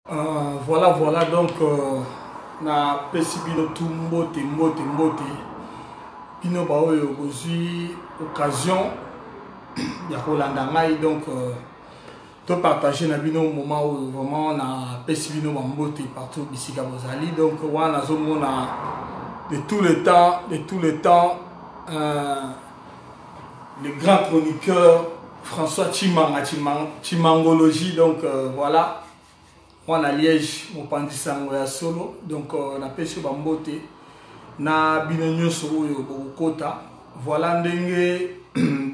Voilà, donc na pesi bino tu mbote, mbote, mbote. Bino ba oyo bozwi occasion ya kolanda ngai, donc to partager na bino moment oyo vraiment na pesi bino ba mbote partout bisika bozali. Donc wana nazomona de tout le temps, de tout le temps le grand chroniqueur François Tshimanga, Tshimangologie, donc voilà. Mwana Liège, mopanzi sango ya solo. Donc napesi yo bambote na bino nyonso oyo bokokota. Voilà ndenge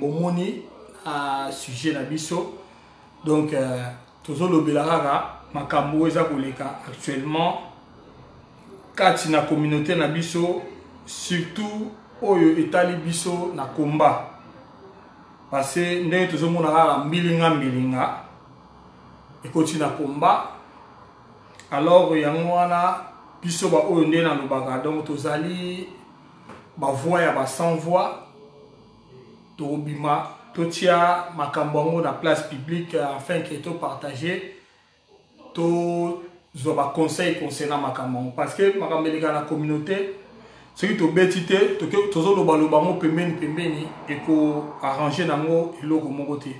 bomoni na sujet na biso. Donc tozolobela kaka makambo oyo eza koleka actuellement kati na communauté na biso, surtout oyo etali biso na combat. Parce que ndenge tozomona kaka mbilinga mbilinga ekoti na combat. Alors yango wana biso ba oyo nde nalobaka, donc tozali ba voix ya ba sans voix, tokobima totia makambo yango na place publique afin que to partager, tozwa ba conseil concernant makambo yango. Parce que makambo eleka na communauté, soki tobeti te, tozolobaloba yango pembeni pembeni, eko arranger nango eloko moko te.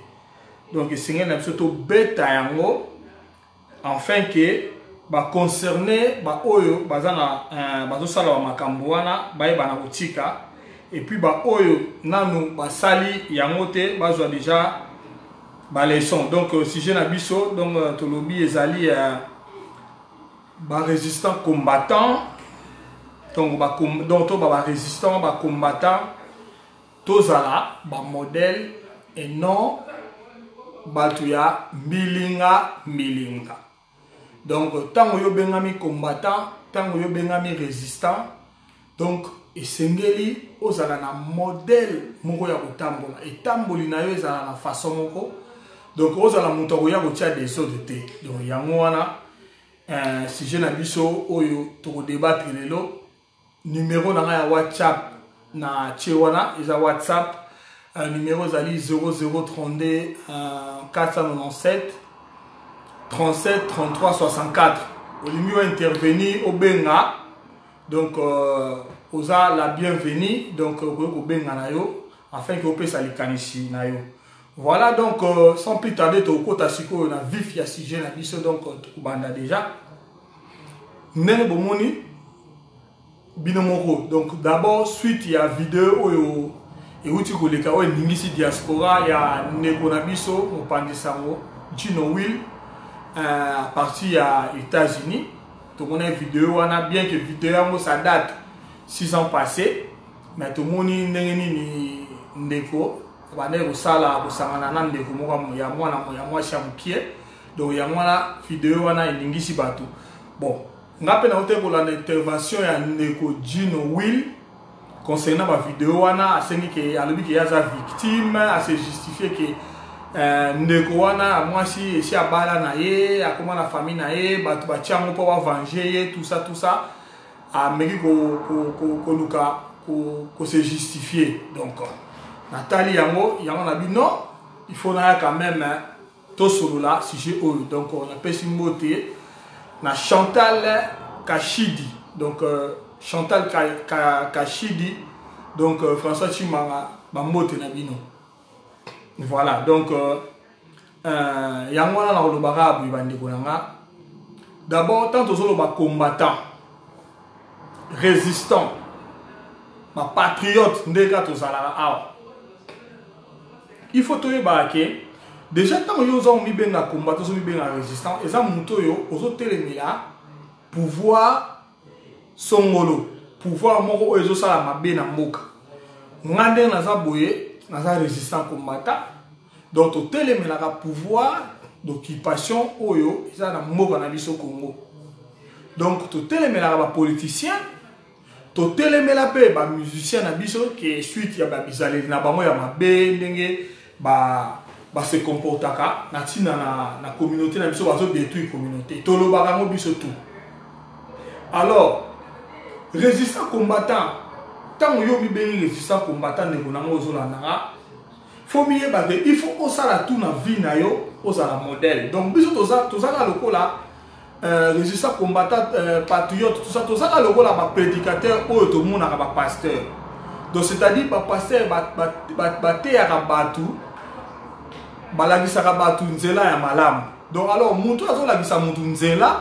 Donc esengeli na biso tobeta yango afin que ba concerné ba oyo baza na bazosala ba makambo wana bayeba na kotika, et puis ba oyo nanu basali yango te bazwa déjà ba leçon. Donc sujet na biso, donc tolobi ezali ba résistant combattant, donc ba donc to ba, ba résistant ba combattant tozala ba modèle et non bato ya mbilinga mbilinga. Donc tango yo bengami combattant, tango yo bengami résistant, donc esengeli ozala na modèle moko ya kotambola, etamboli na yo ezala na façon moko, donc ozala moto akoya kotia desordre te. Donc yango wana sujet na biso oyo tokodébattre lelo. Numéro na ngai ya WhatsApp na tie wana eza WhatsApp, numéro ezali zéro zéro trente-deux, 497 37 33 64. Olingi intervenir, obenga, donc oza la bienvenue, donc okoki kobenga na yo afin que opesa likanisi na yo. Voilà, donc sans plus tarder tokota sikoyo na vif ya sujet na biso. Donc tokobanda déjà ndenge bomoni bino moko. Donc d'abord suite ya vidéo oyo euti koleka, oyo eningisi diaspora, ya ndeko na biso mopanzi sango Gino Will, à partir ya États-Unis. Tomoni vidéo wana, bien que vidéo yango ça date 6 ans passés, mais tomoni ndenge nini ndeko bandeki kosala kosangana na ndeko moko ya mwana ya mwasi ya mokie. Donc yango wana vidéo wana eningisi bato. Bon, nga mpe nauti kolanda intervention ya ndeko Gino Will concernant ba vidéo wana. Asengi ke, alobi ke ye aza victime, ase justifie ke ndeko wana ya mwasi esi abala na ye, akóma na famille na ye, bato batia yango mpo bavenger ye, tout ça, tout ça. Ameki koluka kose justifier. Donc natali yango, yango na bino, il faut naya quand même tosolola sujet oyo. Donc napesi mbote na Chantal Kashidi, donc Chantal Kashidi, donc François Tshimanga, bambote na bino. Voilà, donc yango wana nakolobaka boye, bandeko na nga. D'abord, tant tozoloba combattant, résistant, bapatriote, nde kaka tozalaka awa, il faut toyebaka ke déjà ntango yo oza omibenga combattant, ozomibenga résistant, eza moto oyo ozotelemela pouvoir songolo, pouvoir moko oyo ezosala mabe na mboka. Nga ndenge naza boye, naza résistant combattant, donc totelemelaka pouvoir d'occupation oyo eza na mboka na biso Congo. Donc totelemelaka bapoliticien, totelemela mpe bamusicien na biso ke suite ya babizaleli na bango ya mabe, ndenge base comportaka na ntina na communauté na biso, bazodétruire communauté, tolobaka yango biso tout. Alors résistant combattant, ntango yo mibengi résistant combattant, ndeko nango ozolandanga, faut miyeba ke il faut osala tout na vie na yo, ozala modèle. Donc biso tozaka lokola euh, résistant combattant euh, patriote tout ça tozaka lokola baprédicateur oyo tomonaka bapasteur donc c'est-à-dire bapasteur bateyaka bato balakisaka bato nzela ya malamu donc alors motu azolakisa motu nzela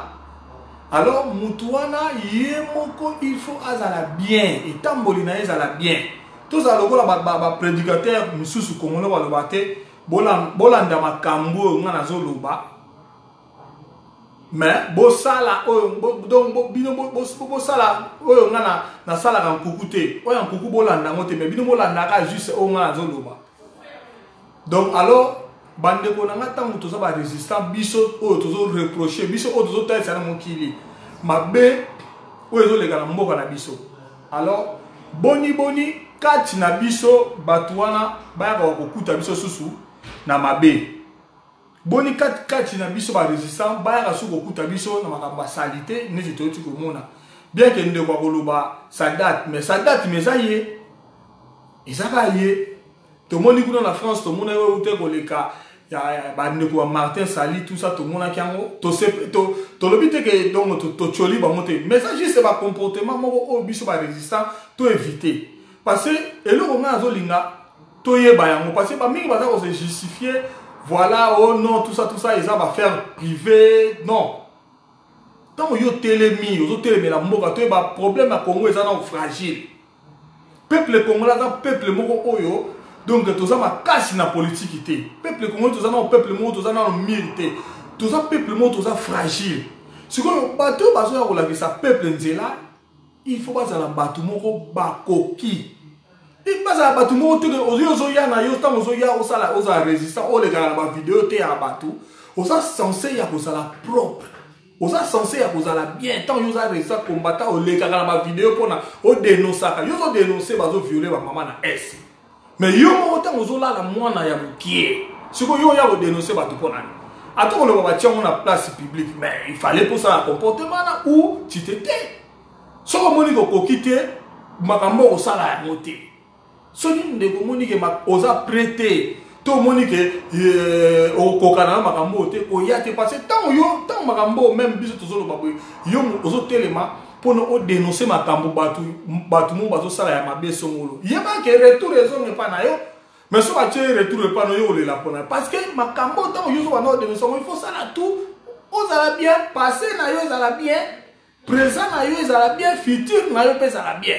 alors motu wana ye moko il faut azala bien etamboli na ye ezala bien tozala lokola baprédicateur ba, ba misusu kongolo baloba te bolanda makambo oyo ngai nazoloba mais bosala oyo donc bino bosala oyo ngai nasalaka nkuku te oyo ya nkuku bolanda yango te mais bino bolandaka juste oyo ngai nazoloba donc alors bandeko na ngai ntango toza barésistant biso oyo tozo reproche biso oyo tozotalisa na mokili mabe oyo ezoleka na mboka na biso alors boni boni kati na biso bato wana bayaka kokuta biso susu na mabe boni kati kati na biso ba résistant bayaka soki kokuta biso na makambo ya salite neti toyoti komona bien ke ndeko akoloba sa date mais sa date mais eza ye eza kaka ye tomoni kuna na france tomonaki oyo te koleka ya bandeko ya martin sali tout ça tomonaki yango tolobi te ke donc totioli bango te mais eza juste bacomportement moko oyo biso barésistant to éviter parce que eloko ngai nazolinga toyeba yango parce que bamingi baza kose justifier voilà oh non tout ça tout ça eza baaffaire privé non ntango yo otelemi ozotelemela mboka toyeba problème ya congo eza nao fragile peuple congolais aza peuple moko oyo donc toza makasi na politiki te peuple congolais toza nao peuple moko toza nano mire te toza peuple moko toza fragile sikoyo bato oyo bazoya kolakisa peuple nzela il faut bazala bato moko bakoki bazala bato moko te ozwi ozoya na yo ntango ozoya osala ozala résistant olekaka na bavideo te ya bato oza sense ya kozala propre oza sense ya kozala bien ntango yo oza résistant combattant olekaka na bavideo mpona odenosaka yo ozodenonse bazoviole bamama na est mais yo moko ntango ozolala mwana ya mokie sikoyo yo oya kodenonse bato mpo nani ata koloba batia yango na place publique mais il fallait mposala comportement na ou tu te te soki omoni kokoki te makambo okosala yango te soki ndeko omoni ke oza prêt te to omoni ke euh, okokoka na yo makambo oyo te koya te parce que ntango yo ntango makambo oyo meme biso tozoloba boye yo ozotelema mpona odenonse makambo bato bato moko bazosala ya mabe songolo yeba ke retour ezonga epa na yo mais soki batie retour epa na yo olela mpona parce que makambo ntango yo ozobanda odenonse yango il faut sala tout ozala bien passé na yo ezala bien présent na yo ezala bien futur na yo mpe ezala bien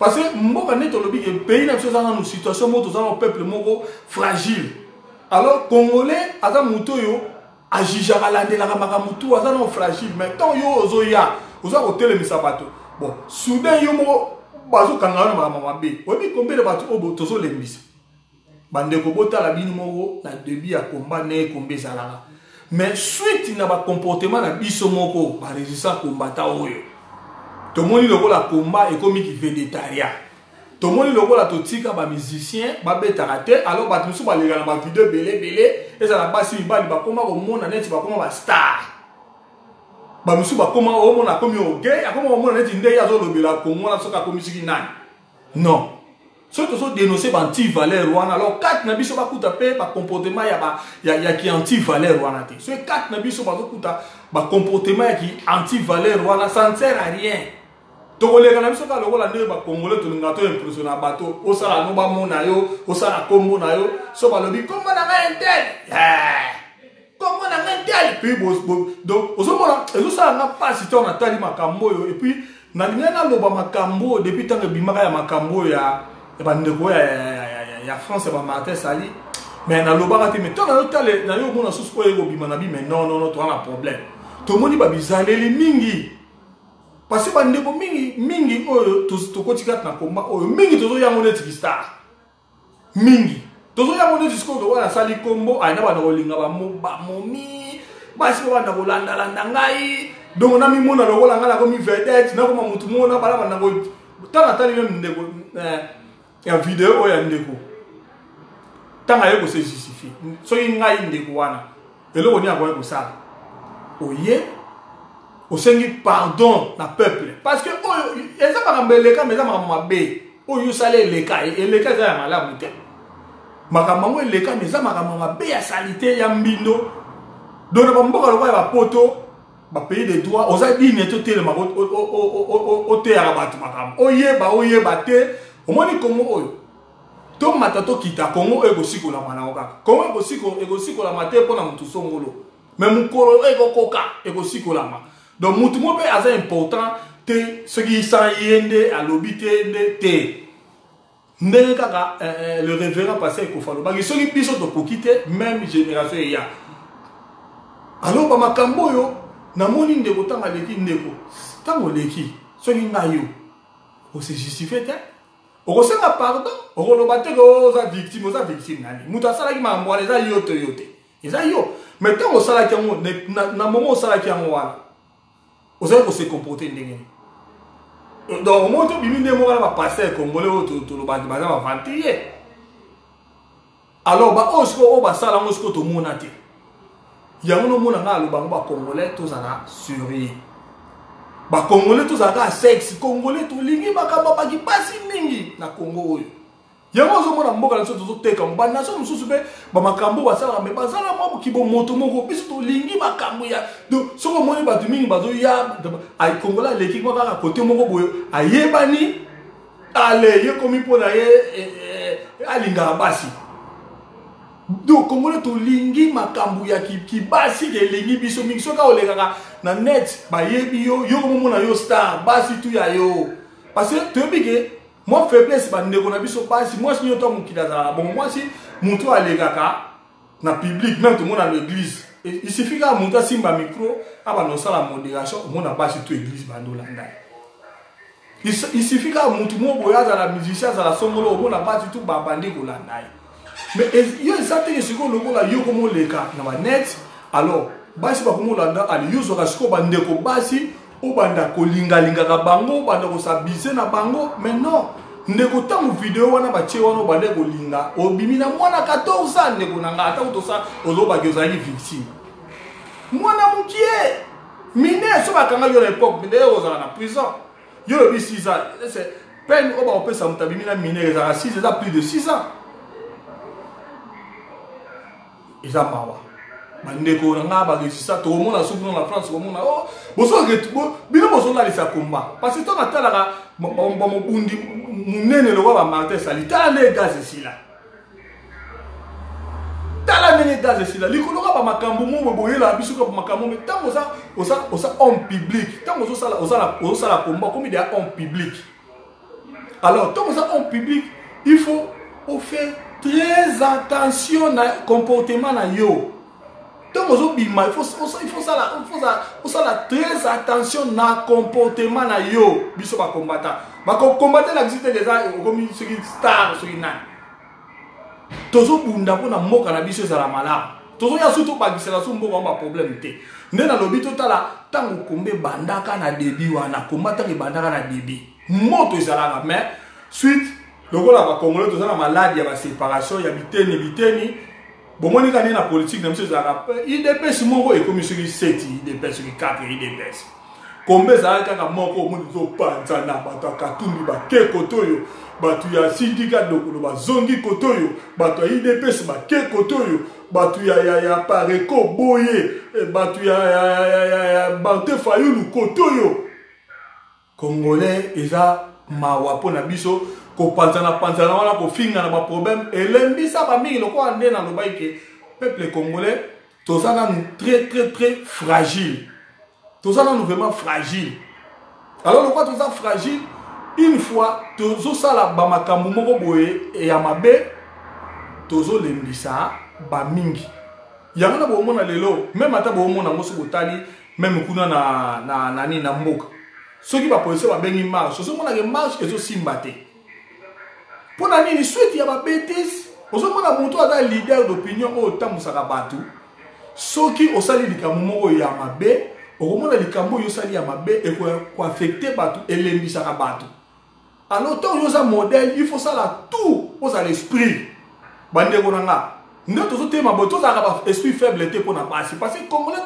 parce que mboka nde tolobi ke pays na biso eza nanu situation moko toza na peuple moko fragile alors congolais aza moto oyo ajijaka alandelaka makambo tu aza nano fragile mais ntango yo ozoya oza kotelemisa bato bon soudain yo moko bazokanga yo na makambo mabe oyebi combien de bato oyo tozolembisa bandeko botala bino moko na début ya combat ndenge combat ezalaka mais suite na bacomportement na biso moko barésistant combattant oyo tomoni lokola combat ekomi kivedetaria tomoni lokola totika bamusicien babetaka te alors bato mosusu baleka na bavideo ebele ebele ezala basi mibali bakoma komona neti bakoma bastar bamosusu bakoma omona akomi orgueil akoma komona neti nde ye azolobela kongo wana soki akomi soki nani non soki tozo dénoncer ba anti valeur wana alors kati na biso bakuta mpe bacomportement ya, ba, ya, ya ki anti valeur wana te soki kati na biso bazokuta bacomportement ya ki anti valeur wana ça ne sert à rien tokoleka na biso kaka lokola ndenge bacongolais tolingaka to impressiona bato osala no bamona yo osala nkombo na yo so balobi nkombo na ngai intel nkombo na ngai intel puis donc ozomona ezosala nga mpasi ntango natali makambo oyo epuis nalingai naloba makambo oyo depuis ntango ebimaka ya makambo oyo ya bandeko oyo ya france ya bamartin sali mais nalobaka te mais ntango nayotale nayo omona susu oyo ekobima na bi mais non non non toza na problème tomoni babizaleli mingi parce que bandeko mingi mingi oyo tokoti kati na komba oyo mingi tozoyango neti kistar mingi tozoyango neti sikoyo lokola nasali kombo ayina banda kolinga bamomi basi babanda kolandalanda ngai dongo namimona lokola ngai nakomi vedette nakoma motu mona bala banda ntango natali meme ndeko eh, ya video oyo ya ndeko ntango aye kose justifie soki ngai ndeko wana eloko nini akoki kosala oye osengi pardon na peuple parce que oyo eza makambo eleka ma eza makambo mabe oyo osala eleka eleka eza ya malamu te makambo yango eleka ma eza makambo mabe ya salite ya mbindo donc na bamboka lokola ya bapoto Bapays de droit, oza digne te otelemaka oteyaka bato makambo. Oyeba oyeba te, omoni Congo oyo tomata tokita, Congo oyo ekosikolama nango kaka. Congo ekosikolama te mpo na motu songolo, mais mokolo oyo ekokoka ekosikolama. Donc motu moko mpe aza important te soki sans ye nde alobi te nde te. Ndenge kaka le révérend pasteur Ekofa alobaki, soki biso tokoki te, même génération eya. Alors ba makambo oyo namoni ndeko ntango aleki, ndeko ntango oleki, soki ngai yo ose justifie te, okosenga pardon, okoloba te ke oza victime. Oza victime nani? Moto asalaki makambo wana eza yo to yo te, eza yo. Mais ntango osalaki yango, na moment osalaki yango wana, ozali kose comporter ndenge nini? Donc omoni tobimi nde moko na bapasteur congolais oyo tolobaki baza baventurier. Alors baoyo sikoyo oyo basala yango sikoyo tomona te yango, nomona ngai aloba yango, bacongolais tozala sérieux, bacongolais tozala kaka sexe. Congolais tolingi makambo baki basi mingi na Congo oyo. Yango ozomona mboka na biso tozoteka yango, banation mosusu mpe bamakambo basalaka, me bazala mwa kibomoto moko. Biso tolingi makambo ya donc soki omoni bato mingi bazoya, congolais aleki mwa kaka kote moko boye, ayebani, ale ye komi mpo na ye alingaka basi. Donc congolais tolingi makambo ya kibasi, elingi biso mingi. Soki olekaka na net, bayebi yo, yo komomona yo star, basi tu ya yo, parce que toyebi ke mwa faiblesse bandeko na biso basi. Mwasi nyonso mokili azalaka bongo, mwasi motu alekaka na public, même tomona na église, il suffit kaka motu asimba micro, abanda kosala modération, omona basi to église banda olanda ye. Il suffit kaka motu moko boye azala musicien, azala songolo, omona basi tu babandi kolanda ye. Mais yo eza teke sikoyo lokola yo komoleka na banet, alors basi bakomolanda. Ale yo ozwaka sikoyo bandeko basi, obanda kolingalingaka bango, obanda kosabise na bango. Mais non, ndeko, ntango video wana batie wana, obanda kolinga, obimi na mwana 14 ans. Ndeko na ngai, ata kotosa ozobaki ozalaki victime, mwana mokie mineur, so bakangaki yo na époque nde ozala na prison. Yo lobi 6 ans, peine oyo bakopesa moto abimi na mineur ezalaka 6, eza plus de 6 ans. Eza mawa, bandeko na ngai barésista. Tokomona soki kuna na France, komona bino bozolalisa komba, parce que ntango natalaka bamobundi monene lokola bamartin Sali, tala nde gaz esila, tala ndenge gaz esila likolo kaka bamakambo mo boyelaka biso kaka makambo. Me ntango oza homme public, ntango ozosala komba, okomi deya homme public. Alors ntango oza homme public, il faut ofaire très attention na comportement na yo. Ntango ozobima, il faut osala très attention na comportement na yo. Biso bacombattant, bakokombate na biso teke eza okomi soki star, soki nani. Tozobunda mpona mboka na biso ezala malamu. Tozoya su tobakisela su mboka yango baproblème te. Nde nalobi, totala ntango komba ebandaka na début wana, komba ntango ebandaka na début, moto ezalaka. Mais suite lokola bacongolais toza na maladi ya baséparation ya biteni biteni, bomoni kaka ndenge na politike na biso ezalaka, UDPS moko ekomi soki 7 UDPS, soki 4 UDPS. Komba ezalaka kaka moko, omoni ezopanzana, bato ya Katumbi bake kote oyo, bato ya Sindika Dokolo bazongi kote oyo, bato ya UDPS bake kote oyo, bato ya Pareko boye, bato ya Martin Fayulu kote oyo. Congolais eza mawa mpo na biso kopanzana panzana wana, kofinga na baproblème elembisa bamingi. Lokola nde nalobaki ke peuple congolais toza nanu très très très fragile, toza nanu vraiment fragile. Alors lokola toza fragile, une fois tozosala bamakambo moko boye ya mabe, tozolembisa bamingi. Yango na bomona lelo, même ata bomona yango, soki botali même kuna na nani na mboka, soki bapolisier babengi marche, ozomonake marche ezosimba te. Mpo na nini? Suite ya babêtises. Ozomona moto aza leader d'opinion oyo otambusaka bato, soki osali likambo moko ya mabe, okomona likambo oyo osali ya mabe ekoaffecte bato, elembisaka bato. Alors ntango yo oza modèle, il faut sala tout ozala esprit. Bandeko na nga, nde tozotema boye, tozalaka ba esprit faible te mpona basi, parce que congolais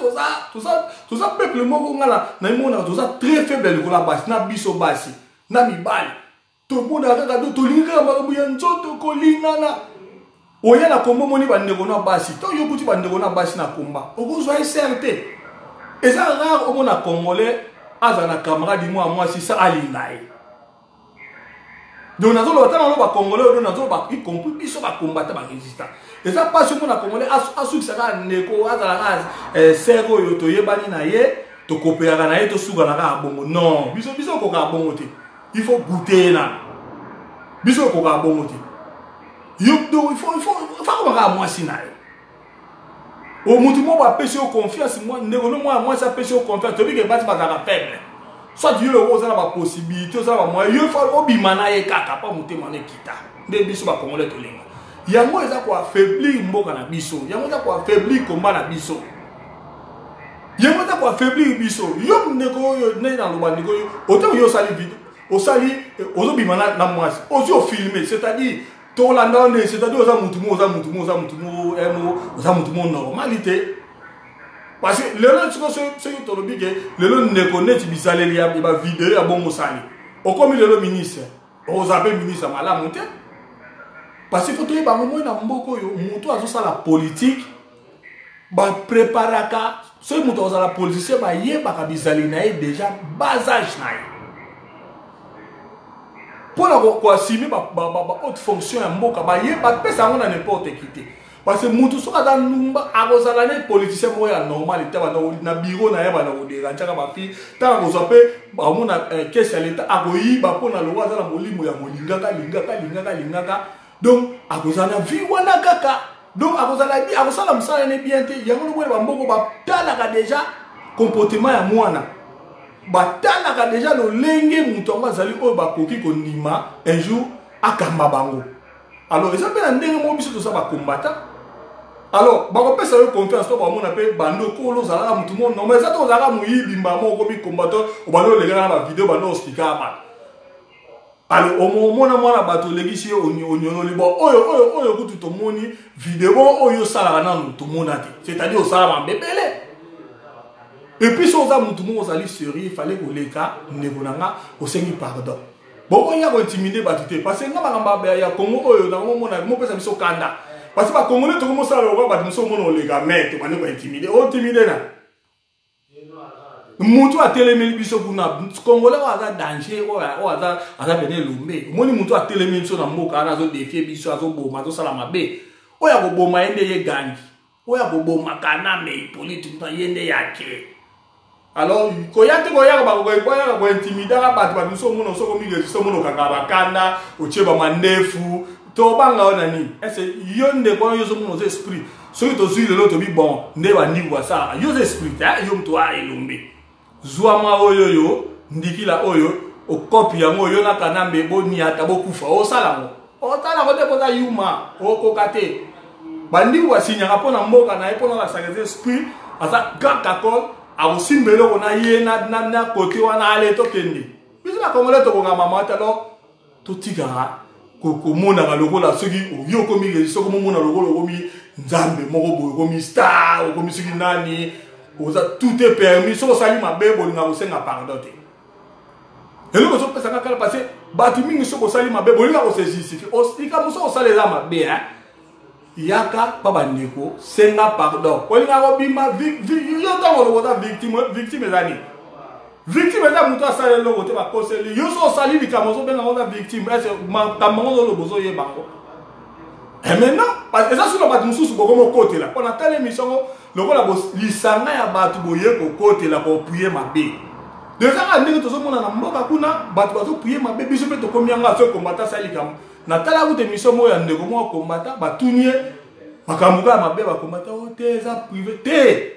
toza peuple moko nga nayemonaka toza très faible likolo ya basi na biso, basi na mibali. Tomonaka kaka do tolingi kaka makambo ya nzoto, kolingana. Oya na komba, omoni bandeko na basi, to yo kuti bandeko na basi na komba, okozwa esere te. Eza rare omona congolais azala na camarade mwa mwasi sa alinga ye. Donc nazoloba ntango naloba congolais oyo nazoloba y compris biso bacombattant barésistant. Eza mpasi omona congolais asukisa kaka ndeko azala kaka eh, sere oyo toyebani na ye tokopeyaka na ye tosukana kaka bongo. Non, biso biso okokaka bongo te. Il faut goûter ye nano. Biso okokaka bongo te. Yo donc il faut il faut il faut akoma kaka mwasi na yo. O mutu moko apesi yo confiance, mwa ndeko no mwana mwasi apesi yo confiance, toyebi ke basi bazalaka faible. Soit yo loko oza na ba possibilité, oza na ba moyen, yo faut obima na ye kaka pa motema na ekita. Nde biso ba congolais tolinga. Yango eza ko affaiblir mboka na biso, yango eza ko affaiblir combat na biso. Yango eza ko affaiblir biso. Yo ndeko oyo nde naloba ndeko oyo, otango yo osali video, osali ozobima na, na mwasi, ozwi ofilme, c'est-à-dire tolanda yo nde, c'est-à-dire oza mutu moko, oza mutu moko, oza mutu moko, eh, moko, oza mutu moko normal te. Parce que lelo siko soki tolobi ke lelo ndeko neti bizaleli ya ba video ya bongo osali, okomi lelo ministre, oza pe ministre malamu te. Parce que faut toyeba yango moi na mboka oyo moto azosala politique bapreparaka, soki moto akozala politicien bayebaka bizaleli na ye déjà bas âge na ye mpona koassume ba haute fonction ya mboka, bapesa yango na n'importe qui te. Parce que mutu soki aza ndumba akozala ne politicien moko ya normal te, banda na bureau na ye banda koderangeaka bafille, ntango akozwa mpe bamona kese ya leta akoyiba mpona lokola aza na molimo ya kolingaka lingaka lingaka lingaka, donc akozala na vie wana kaka, donc akozala bi akosala mosala ne bien te. Yango lokola bamboko batalaka déjà comportement ya mwana, batalaka déjà lolenge moto yango azali oyo bakoki kondima un jour akamba bango. Alors eza mpe na ndenge moko biso toza bacombattant, alors bakopesa yo confiance to bamona mpe bando okolo ozalaka motu moko normal, eza to ozalaka moyibi mbala moko okomi combattant, obandi olekaka na bavideo, bando ospikaka bato. Alors omona mwana bato olekisi ye onyololi bon oyo oyo oyo kutu tomoni video oyo osalaka nanu tomona te, c'est-à-dire osala mabe ebele. Et puis soki oza motu moko ozali sérieux, fallait koleka ndeko na nga osengi pardon. Bokoya kointimide bato te, parce que nga makambo ya Congo oyo nakomomona mopesa biso kanda, parce que bakongolais tokomosala lokola bato mosusu omona oleka mais tobandi kointimide, ointimide na mutu atelemeli biso kuna. Congolais oyo aza danger, oyo aza pene elombe, omoni mutu atelemeli biso na mboka wana azodefie biso, azoboma, azosala mabe, oyo akoboma ye nde ye gangi, oyo akoboma Kanambe Hippolyte mutu ye nde yake. Alors koya te koyaka bakoyaka kointimidaka bato, bato mosusu omona soki omiresiste omona okanga bakanda otie bamandefu tobanga yo na nini? Ese yo ndeko wana yo ozomona oza esprit, soki tozwi lelo tobi bon nde bandingu basalaka yo oza esprit te, yo moto a elombe zwa mwa oyo yo ndikila oyo okopi yango yo na Kanambe boniata bokufa osala yango otala yango te boza yuma okoka te. Bandingu basinyaka mpo na mboka na ye mpo na alakisaka eza esprit aza grand kakol akosimba eloko na ye na kote wana ale tokende biso na congolais tokoka mama te. Alors totikaka komonaka lokola soki oyo okomi registre okomomona lokola okomi nzambe moko boye, okomi star, okomi soki nani, oza tout est permis. Soki osali mabe bolinga kosenga pardon te, eloko ezopesaka kala parce bato mingi soki osali mabe bolinga kose justifie likambo soki osala eza mabe hein? Yaka pa bandeko senga pardon, olinga kobima yo ntango oloba oza victime. Victime eza nini? Victime eza moto asala eloko te, bakoseli yo. So osali likambo ozobenga ngo oza victime, ese makambo yango ozoloba ozoyeba yango? Et maintenant eza suna bato mosusu bokomi okotela mpo na tala émission yango lokola lisanga ya bato boye kokotela kopuye mabe. Deja kaka ndenge tozomona na mboka kuna bato bazopuye mabe, biso mpe tokomi yango azo kombata asali likambo. Natala kuta émission moko ya ndeko moko kombata, batuni ye makambo kaka mabe bakombata o te, eza privé te.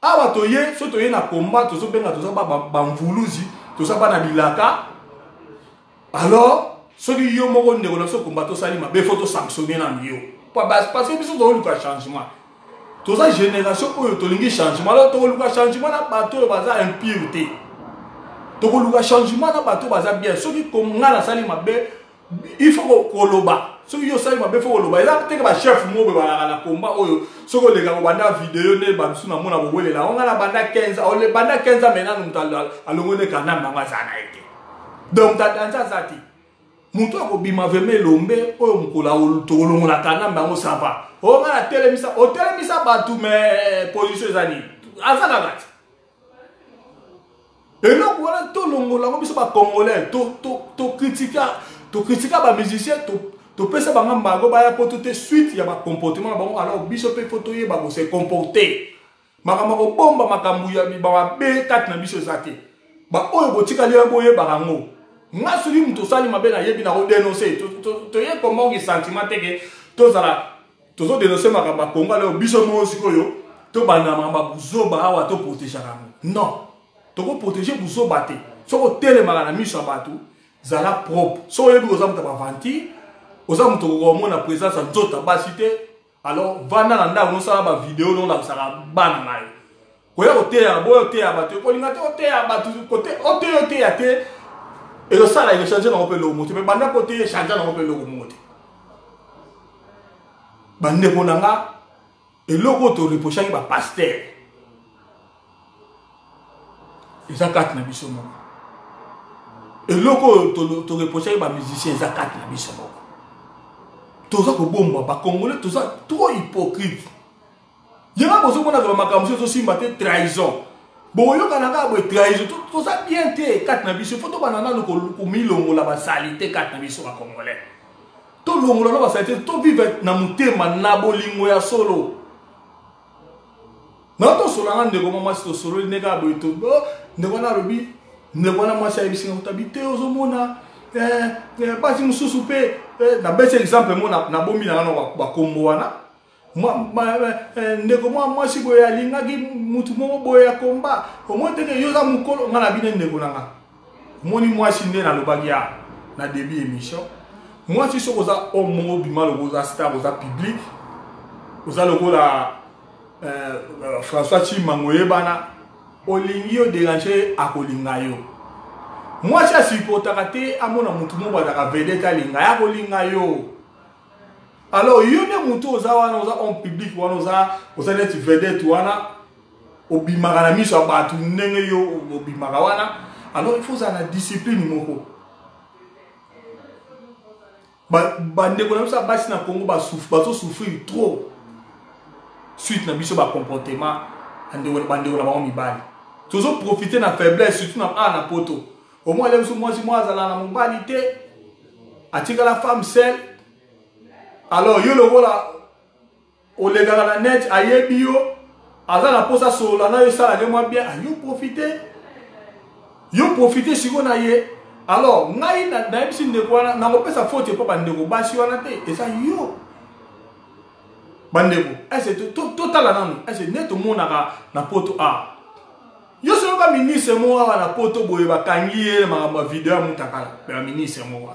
Awa toye so toye na komba tozobenga toza bamvuluzi, toza bana bilaka. Alors soki yo moko ndeko na biso komba tosali mabe, faut tosanctionne nanu yo parce que biso tozoluka changement, toza génération oyo tolingi changement. Alors tokoluka changement na bato oyo baza impure te, tokoluka changement na bato oyo baza bien. Soki nga nasali mabe, il faut koloba. Soki yo osali mabe, faut koloba. Eza teke bachef moko boye balaka na komba oyo soki oleka kobanda video nde babisu namona kowelela yango. Nga na banda 15 ans, banda 15 ans maintenant moto alongoli nde Kanambe yango aza na ye te, donc moto adanza aza te. Moto akobima vraimen elombe oyo mokolo tokolongola Kanambe yango ça va. Oyo nga natelemisa otelemisa bato, mais position eza nini? Aza kaka te. Eloko wana tolongola yango biso ba congolais to critika to critika ba musiciens topesa bango mbago baya poto te suite ya ba comportement na bango. Alors biso mpe faut toyeba ko se comporter. Makambo ya kobomba makambo ya mabe kati na biso eza te. Baoyo botikali ya boyebaka yango. Nga soki moto osali mabe nayebi na kodenonse. Toye komongi sentiment te ke tozala tozo denonse makambo ya Congo alors biso moko sikoyo tobanda makambo ya buzoba awa toprotegeaka yango. Non, tokoprotege buzoba te. Soki otelemaka na miso ya bato, zala propre. Soki oyebi oza moto ya baventure, oza moto okoka komona présence ya nzoto ya basi te, alors vanda na ndako nosala bavideo nolakisaka bana na yo. Koya koteya boya oteya bato kolinga te oteya bato oteya oteya te ekosala ekochange nango mpe eloko moko te. Me banda mpo te echange nango mpe eloko moko te. Bandeko na nga, eloko oyo toreprochaki bapaster eza kati na biso moko. Eloko oyo toreprochaki bamusicien eza kati na biso moko. Toza kobomba bacongolais, toza trop hypocrite. Yanga bozomona kaka makambo mosusu ezosimba te, trahison. Bokoyokana kaka boye trahison. Toza bien te kati na biso. Fo tobanda nanu komilongola basalite kati na biso bacongolais. Tolongola na basalite, tovivre na motema na bolingo ya solo. Na tosolanga ndeko mwa mwasi, tosololi nde kaka boye. Ndeko wana alobi, ndeko wana mwasi ayebisi nga kotabi te, ozomona basi mosusu mpe nabeti exemple mo nabombi na nga na bakombo wana. Ndeko mwa mwasi boye alingaki mutu moko boye ya komba, omoni teke yo oza mokolo nga na bino. Ndeko na nga, omoni mwasi nde nalobaki ya na début émission, mwasi soki oza homme moko obima lokola oza star, oza public, oza lokola François Chimango oyebana, olingi yo déranger, akolinga yo. Mwasi asupportaka te amona mutu moko azalaka vedette alinga ye, akolinga yo. Alors yo nde mutu oza wana, oza homme public wana, oza neti vedette wana, obimaka na miso ya bato ndenge yo obimaka wana, alors il faut ozala na discipline moko. Bandeko na biso ya basi na Congo bazosouffrir trop suite na biso bacomportement bandeko na bango mibali. Tozoprofite na faiblesse, surtout na awa na poto. Omoi ale biso mwasi moko azala na mobali te, atikala femme seule. Alors yo lokola olekaka na net, ayebi yo, aza na mposa solola na yo, esala nde mwa bien, ayo profite, yo profite sikoyo na ye. Alors ngai nayebisi ndeko wana, nakopesa faute epa bandeko basi wana te, eza yo. Bandeko, ese totala nanu, ese nde tomonaka na poto a yo soki ministre moko awa na poto boye bakangi ye makambo ya video ya mutakala ya ministre moko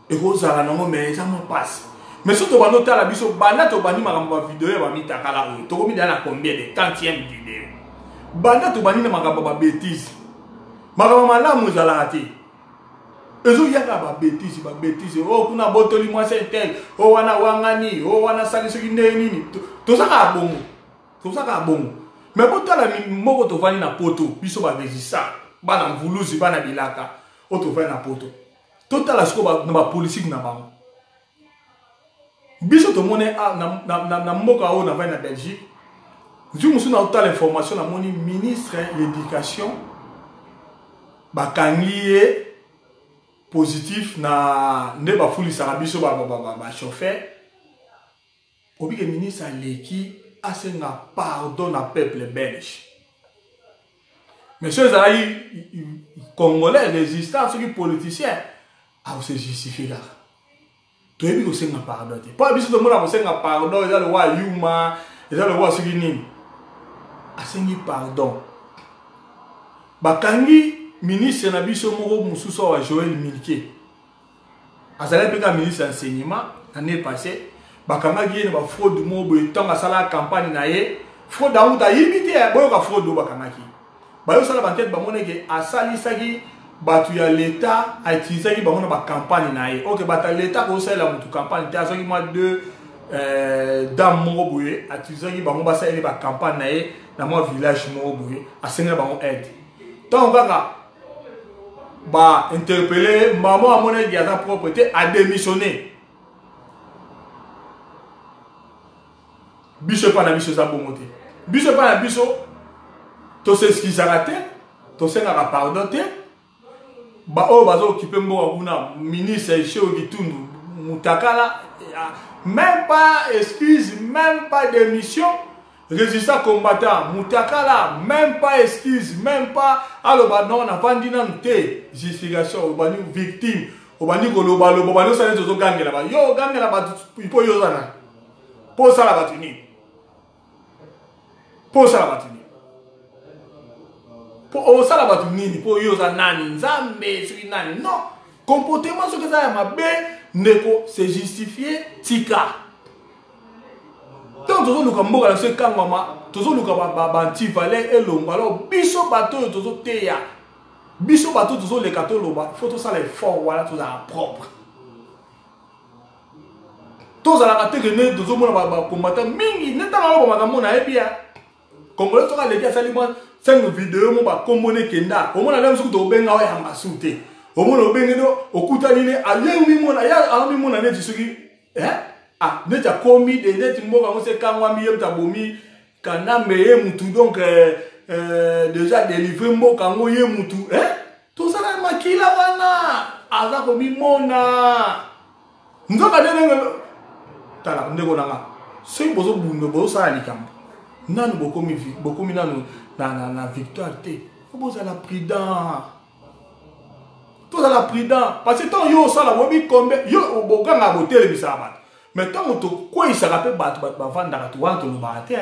ekozala nango, me eza mwa mpasi. Mais soki tobandi otala biso banda tobandi makambo ya video ya bamitakala oyo, tokomi deya na combien de quantième video banda tobandi na makambo ya babétise. Makambo malamu ezalaka te, ezoyaka babétise babétise. Oyo kuna botoli mwasi intel, oyo wana wangani, oyo wana asali soki ndenge nini. Toza kaka bongo, toza kaka bongo. Mais botala moko tovandi na poto, biso barésistant, bana mvuluzi, bana bilaka oyo tovandi na poto, totala sikoyo na bapolitike na bango. Biso tomoni na mboka oyo navandi na Belgique, nzwi mosusu na otala information, namoni ministre ya éducation bakangi ye positif na nde bafulisaka biso bachauffeur. Obike ministre aleki asenga pardon na peuple belge. Mais soki ezalaki congolais résistant, soki politicien, akose justifie kaka. Toyebi kosenga pardon te, mpo biso tomona kosenga pardon eza lokola yuma, eza lokola soki nini. Asengi pardon, bakangi ministre na biso moko mosusu awa, Joel Milke, azalaki mpe kaka ministre ya enseignement année passée, bakangaki ye na bafraude moko boye ntango asalaka campagne na ye. Fraude yango ayibi te, boyoka fraude oyo bakangaki. Bayosala bankete, bamoni ke asalisaki bato ya leta, autilisaki bango na bacampagne na ye. Ok, bato ya leta kosalela motu campagne te. Azwaki mwa deux dame moko boye, atilisaki bango basaleli bacampagne na ye na mwa village moko boye, asengeli bango aide. Ntango kaka bainterpele mama, amonaki aza propre te, adémissionné. Biso epai na biso eza bongo te. Biso epai na biso toseskizaka te. Tosengaka pardon te. Ba oyo bazo occuper mboka kuna, ministre Sheo Kitundu, Mutakala, même pas excuse, même pas démission. Résistant combattant, Mutakala, même pas excuse, même pas aloba non, navandi nanu te. Justification, obandi victime, obandi koloba loba, obandi osala neti ozogangela ba. Yo ogangela bato mpo yo oza nani? Mpo osala bato nini? Mpo osala bato nini? Mpo osala bato nini? Mpo yo oza nani? Nzambe soki nani? Non, comportement soki eza ya mabe, ndeko, c'est justifié, tika. Ntango tozoluka mboka na biso ekangwama, tozoluka ba-antivaleur elongwa, alors biso bato oyo tozoteya, biso bato tozoleka toloba, faut tosala effort wana tozala propre. Tozalaka te ke nde tozomona bacombattant mingi nde ntango aloba makambo nayebi ya congolais soki aleki asali mwa 5 video mo bakombo ne kenda omona nde mosuku tokobenga oyo yamba su te omona obenge nde okutani ne aye omimona ye amimona neti soki eh? ah, neti akomi de neti mboka yango se ekangwami ye moto abomi kanambe ye mutu donc euh, euh, déjà délivre mboka yango ye mutu eh? tozala makila wana aza komimona nzoka nde ndenge tala ndeko na nga soki bozobunda bozosala likambo nanu bokomi bokomi nanu na, na, na victoire te fo bozala prudent tozala prudent parce que ntango yo osala boyebi kombe yo bokangaka botelemisaka bato mais ntango tokweyisaka mpe bato bato bavandaka to wana tolobaka te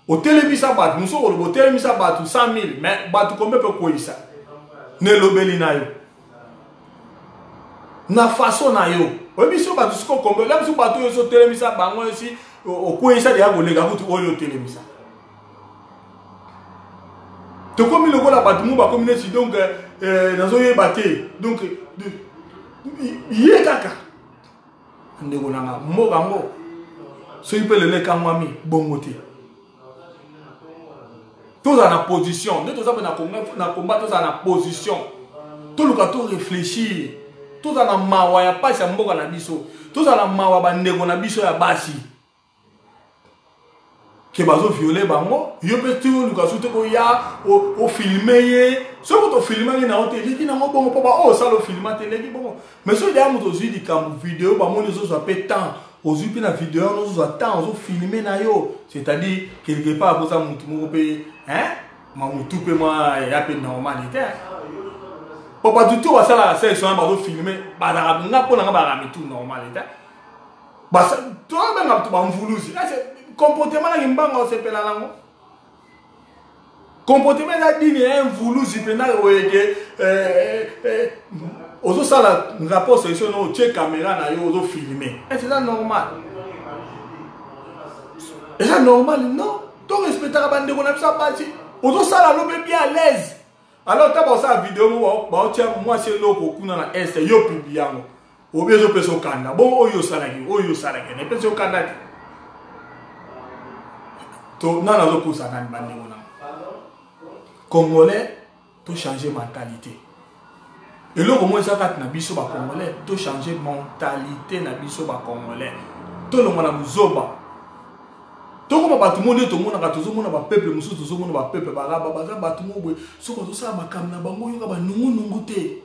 otelemisa bato mosusu okoloba otelemisa bato 100 000 mais bato kombe mpe okweyisa na elobeli na yo na façon na yo oyebi so bato siko kombe la biso bato oyo ozotelemisa bango esi okweyisa deya koleka kutu oyo otelemisa tokomi lokola bato mo bakomi neti donc eh, nazoyeba te donc ye kaka ndeko na nga mboka yango soki mpe lelo ekangwami bongo te tozala na position nde toza mpe na combat tozala na position toluka to réfléchir tozala na mawa ya mpasi ya mboka na biso tozala na mawa bandeko na biso ya basi ke bazo viole bango yo mpe ti oluka su te koya ofilme ye soki tofilmaki na yo te eleki nango bongo mpo baoyo osala ofilma te eleki bongo mais soki deya moto ozwi likambo video bamoni ozozwa mpe temps ozwi mpe na video wana ozozwa temps ozofilme na yo c'est-à-dire quelque part akoza motu moko mpe ma motu mpe mwa ya mpe normal te mpo bato to basalaka sexe wana bazofilme bazalaka nga mpo na nga bazalaka mitu normal te tobenga bato bamvuluzi comportement na kimbanga osepela nango comportement eza dini ya mvuluzi mpenza oyeke eh, eh, ozosala rapport solution na otie caméra na yo ozofilme ese eza normal eza normal non to respectaka bandeko na biso ya basi ozosala lo mpe bien à l'aise alors ta baosala video moko baotia mwasi eloko kuna na est yo publie yango obi ezopesa okanda bongo oyo osalaki oyo osalaki na epesi okanda te to nani azokosa nani bandeko na congolais to changer mentalité eloko moko eza kati na biso bacongolais to changer mentalité na biso bacongolais tolongwa na buzoba tokoma bato moko nde tomonaka tozomona bapeuple mosusu tozomona bapeuple baraba baza bato moko boye soki bazosala makambo na bango oyoka banungunungu te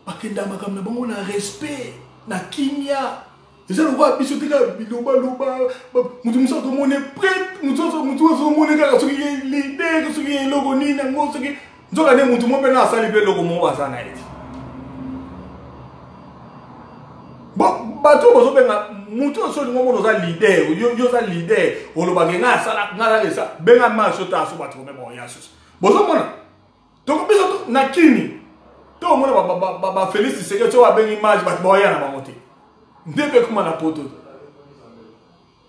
bakendaka makambo na bango na respect na kimia eza lokola biso te kaka bilobaloba moto mosusu akomone prete moto azomone kaka soki ye lider soki ye eloko nini yango soki nzoka nde moto moko mpe na asali mpe eloko moko aza na ye te bon bato oyo bozobenga moto oyo soki olingi omona oza leader yo oza leader olobaka ngai asala ngai asala esa benga marche ota so bato kome baoya susu bozomona toko biso na kini to omona ba Félix Tshisekedi soki babengi marche bato baoya na bango te nde mpe ekoma na poto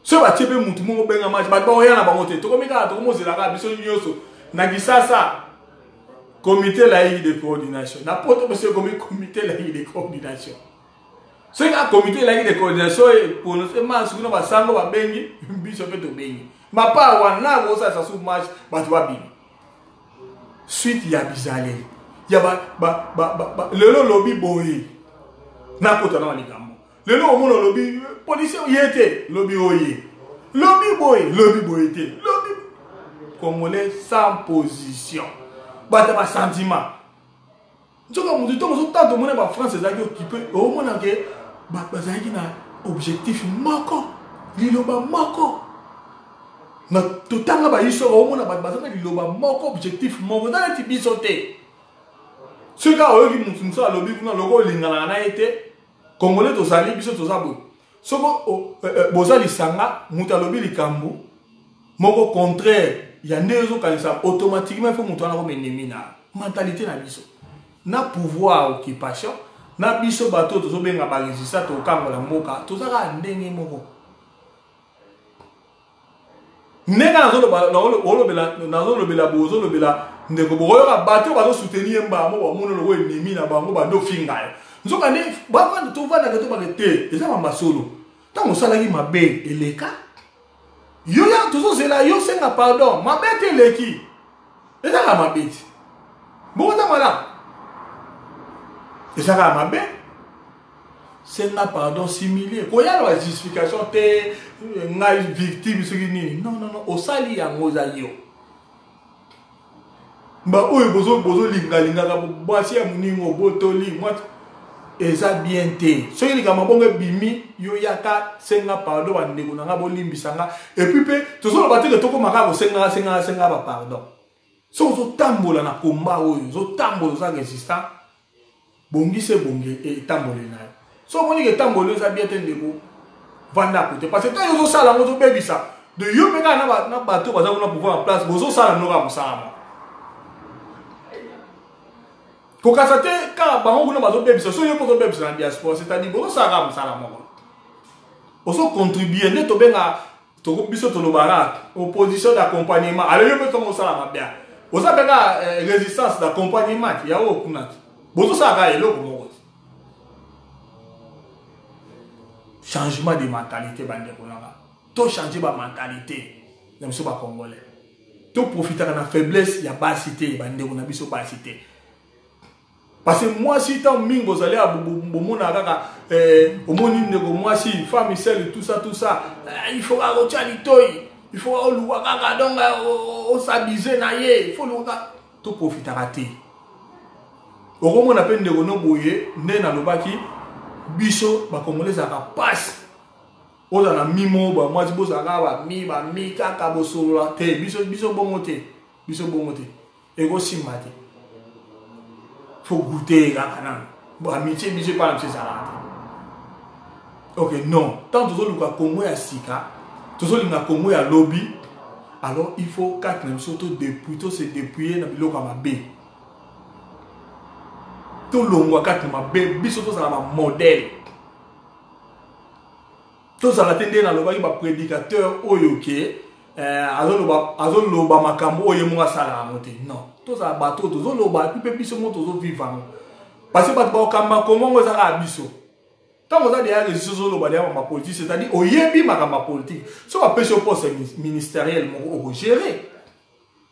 soki batie mpe motu moko benga marche bato baoya na bango te tokomi kaka tokomozela kaka biso nyonso na kisasa comité laïque de coordination na poto biso ekomi comité laïque de coordination soki kaka comité laïque de coordination eprononce marche kuna basango babengi biso mpe tobengi mapa wana na kosalisa su marche bato babima suite ya bizaleli ya ba, ba, ba, ba, ba, lelo lobi boye nakota na likambo lelo omona olobi policier ye te lobi oye lobi boye lobi boye te lobi congolais sans position. Bato ya basentiment. Nzoka moto ntango ozotala tomoni ba France ezalaki okipe, omona ke bato bazalaki na objectif moko, liloba moko. Na totanga ba histoire omona bato baza na liloba moko, objectif moko, eza neti biso te. Soki kaka oyoki moto mosusu alobi kuna loko olinganaka na ye te, Congolais tozali biso toza boye. Soko eh, eh, boza lisanga, moto alobi likambo moko contraire ya ndenge ozokanisa, automatiquement il faut moto wana akoma ennemi na mentalité na biso na pouvoir occupation na biso bato oyo tozobenga ba résistant tokangola mboka, toza kaka ndenge moko. Ndenge nazolobela bozolobela ndeko, bokoyoka bato oyo bazosoutenir ye mbala moko bamoni lokola ennemi na bango, bando ofinga yo. Nzoka nde bavanda tovandaka tobaka te, eza mamba solo. Ntango osalaki mabe eleka yo ya tozozela yo senga pardon, mabe te eleki, eza kaka mabe te, bongo eza malamu, eza kaka mabe. Senga pardon, s'humilier, koya na ba justification te, ngai victime soki nini, non non non, osali yango eza yo. Ba oyo bozo bozo linga lingaka bwasi ya moningo botoli mwasi eza bien te. Soki likambo bongo ebimi, yo yaka senga pardon, ba ndeko na nga bolimbisa nga. Et puis pe tozoloba te ke tokoma kaka kosengaka sengaka sengaka ba pardon. Soki ozotambola na combat oyo, ozotambola oza résistant, bongisa ebongi etamboli na yo. Soki omoni ke etamboli eza bien te ndeko, vanda kote, parce que ntango ozosala yango ozobebisa de yo mpe kaka na bato baza kuna pouvoir en place, bozosala no kaka mosala moko. Kokasa te kaka bango kuna bazobebisa, soki yo mpe ozobebisa na diaspora, c'est-à-dire bozosala kaka mosala moko, ozocontribue nde tobenga toko biso tolobaka opposition d'accompagnement. Alors yo mpe ntongo osala mabe, oza mpe kaka résistance d'accompagnement ya oyo kuna te, bozosala kaka eloko moko te. Changement de mentalité bandeko nanga, to changer ba mentalité na biso ba congolais, to profitaka na faiblesse ya basi te, bandeko na biso basi te. Parce que mwasi ntango mingi ozali ya bomona kaka omoni ndeko mwasi femme seule tout ça tout ça, il faut kaka otya litoi, il faut kaka oluka kaka donc osabise na ye, il faut oluka. Toprofitaka te. Okomona mpe ndeko no boye nde nalobaki biso bakongole ezalaka pasi ozala na mi moko ba mwasi bozala kaka bami bami kaka bosolola te, biso biso bongo te, biso bongo te, ekosimba te. Faut goûter kaka nanu bon amitié biso epai na biso ezalaka te. Ok non, tant tozoluka Congo ya sika, tozolinga Congo ya lobi, alors il faut kati na biso to depuis to se dépouiller na biloko ya mabe, tolongwa kati na mabe, biso tozala ba modèle, tozala te nde nalobaki ba prédicateur oyo ke azoloba makambo oyo ye moko asalaka yango te. Non, tozala bato oyo tozoloba epi mpe biso moko tozovivre yango, parce que bato bakokamba Kongo yango eza kaka biso. Ntango oza deya réseau ozoloba deya makambo ya politique, c'est-à-dire oyebi makambo ya politique, so bapesi yo poste ministériel moko okogere.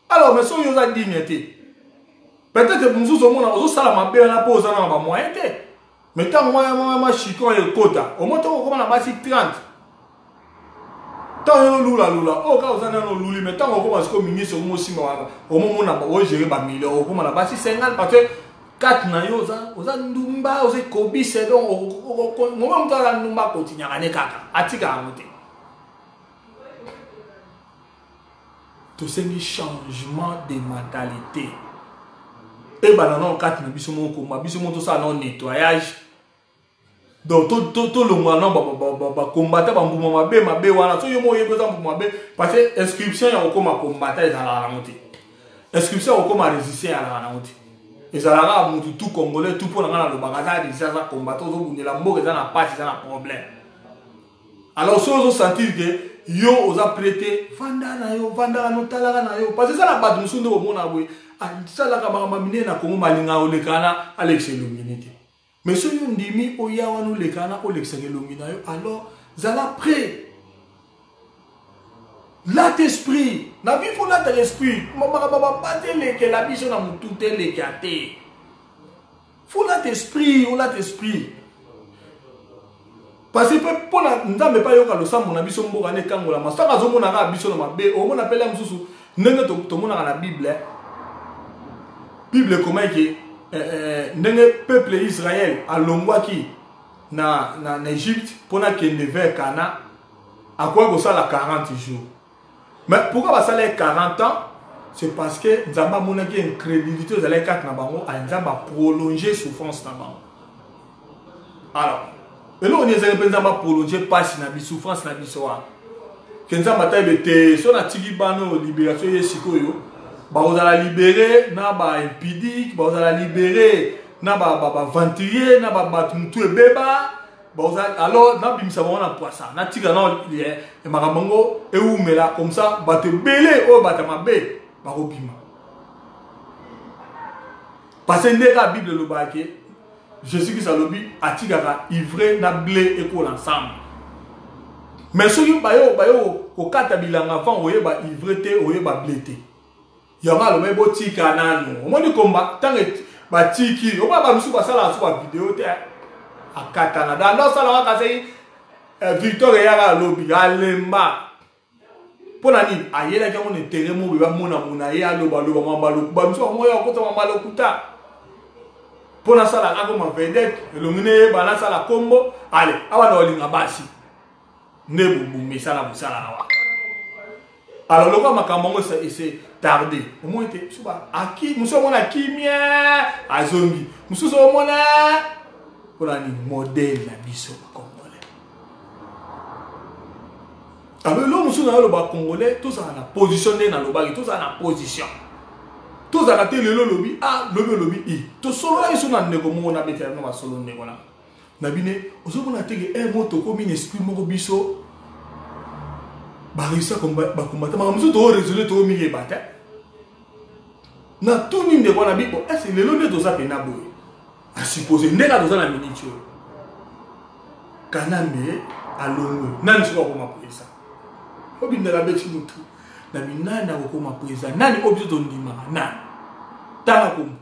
Alors mais soki oza digne te, peut-être mosusu omona ozosala mabe wana mpo oza na bamoyen te, mais ntango mwa chicon ekota, omoi ntango okoma na basi 30, ntango yo olulalula oyo kaka oza nano oluli, mais ntango okoma sikoyo ministre okomosimba wana omomona ogere bamillion, okoma na basi 50, parce que kati na yo oza ndumba, oza ekobise. Donc moma moto aza ndumba akotinyaka ne kaka atika yango te. Tosengi changement de mentalité ebanda nano kati na biso moko, koma biso moko tosala nano nettoyage. Donc tolongwa nano bakombata bambuma mabe mabe wana. So yo moko oyebi oza mbuma mabe, parce que inscription ya kokoma kombata ezalaka nango te, inscription ya kokoma résistant ezalaka nango te, ezalaka mutu tout congolais tout. Mpo na ngai nalobaka aza résistant, aza kombata, ozobundela mboka eza na pasi, eza na problème. Alors soki ozosentir ke yo oza prêt te, vanda na yo, vandaka na otalaka na yo, parce que eza na bato mosusu nde komona boye asalaka makambo minene na Kongo, malingaka olekana na alekisa elongi ne te. Mais soki ondimi oya wana olekana na olekisaka elongi na yo, alors zala prêt, lata esprit na vie, faut lataka esprit. Makambo babati elekela biso na motu te, elekea te, faut lata esprit, olata esprit, parce que mpe mpona Nzambe mpe ayoka losambo na biso, mboka nde ekangolama. Soki azomona kaka biso na mabe, omona mpela mosusu ndenge tomonaka na Bible. Bible ekomaki ke eh, eh, ndenge peuple Israël alongwaki na, na, na Egypte mpo na kende vers Cana, akoki kosala 40 jours. Mais pourquoi basalaki 40 ans? C'est parce que Nzambe amonaki incrédulité ezalaki kati na bango, Nzambe a prolonger souffrance na bango. Alors, eloko nini ezalaki mpe Nzambe a prolonger mpasi na biso, souffrance na biso wana? Ke Nzambe atayebi te so natiki bana oyo liberation ye sikoyo bakozala libere na ba impudique, bakozala libere na ba ba aventurier, na ba bato mutu ebeba, bakozala alors nabimisa bango na pwasa, natika na eh, makambo yango ewumela comme ça bato ebele oyo bato ya mabe bakobima. Parce que nde kaka Bible elobaka ke Jésus-Christ alobi atikaka ivraie na blé ekola ensemble. Mais soki bayo bayo kokata bilanga avant oyeba ivraie te oyeba blé te. Yango alobaki botika nanu. Omoni komba ntango batiki omona ba misusu basalaka so ba video te akatana danda osalaka kasi eh, Victor eyaka alobi alemba mpo na nini ayelaki yango na intere moko boye bamona mona ye alobaloba mamba lokuba miso bango ya kokota mamba lokuta mpo nasala akoma vedette elongi neyeba nasala kombo ale awa na olinga basi nde bomesana bosala awa alors lokola makambo yango ese tarde omoni te mosusu aki mosusu omona kimia azongi mosusu omona mpo na nini modele na biso bacongolais Alors eloko mosusu nayo loba congolais tozala na position nde nalobaki tozala na position tozalaka te lelo olobi a lobi olobi i tosololaki so na ndeko moko nabetela no masolo ndeko na na bine ozomona te ke eh, mo tokomi na esprit moko biso bareussi bakombata makambo mosusu tooresole toomiyeba te natuni ndeko wana bi bo ese lelo nde toza mpena boye asuppose nde kaka toza na minute oyo kanambe alongwe nani soki akoma président obindaka abeti motu na binani akokoma président nani oyo biso tondimaka nani tanga kombo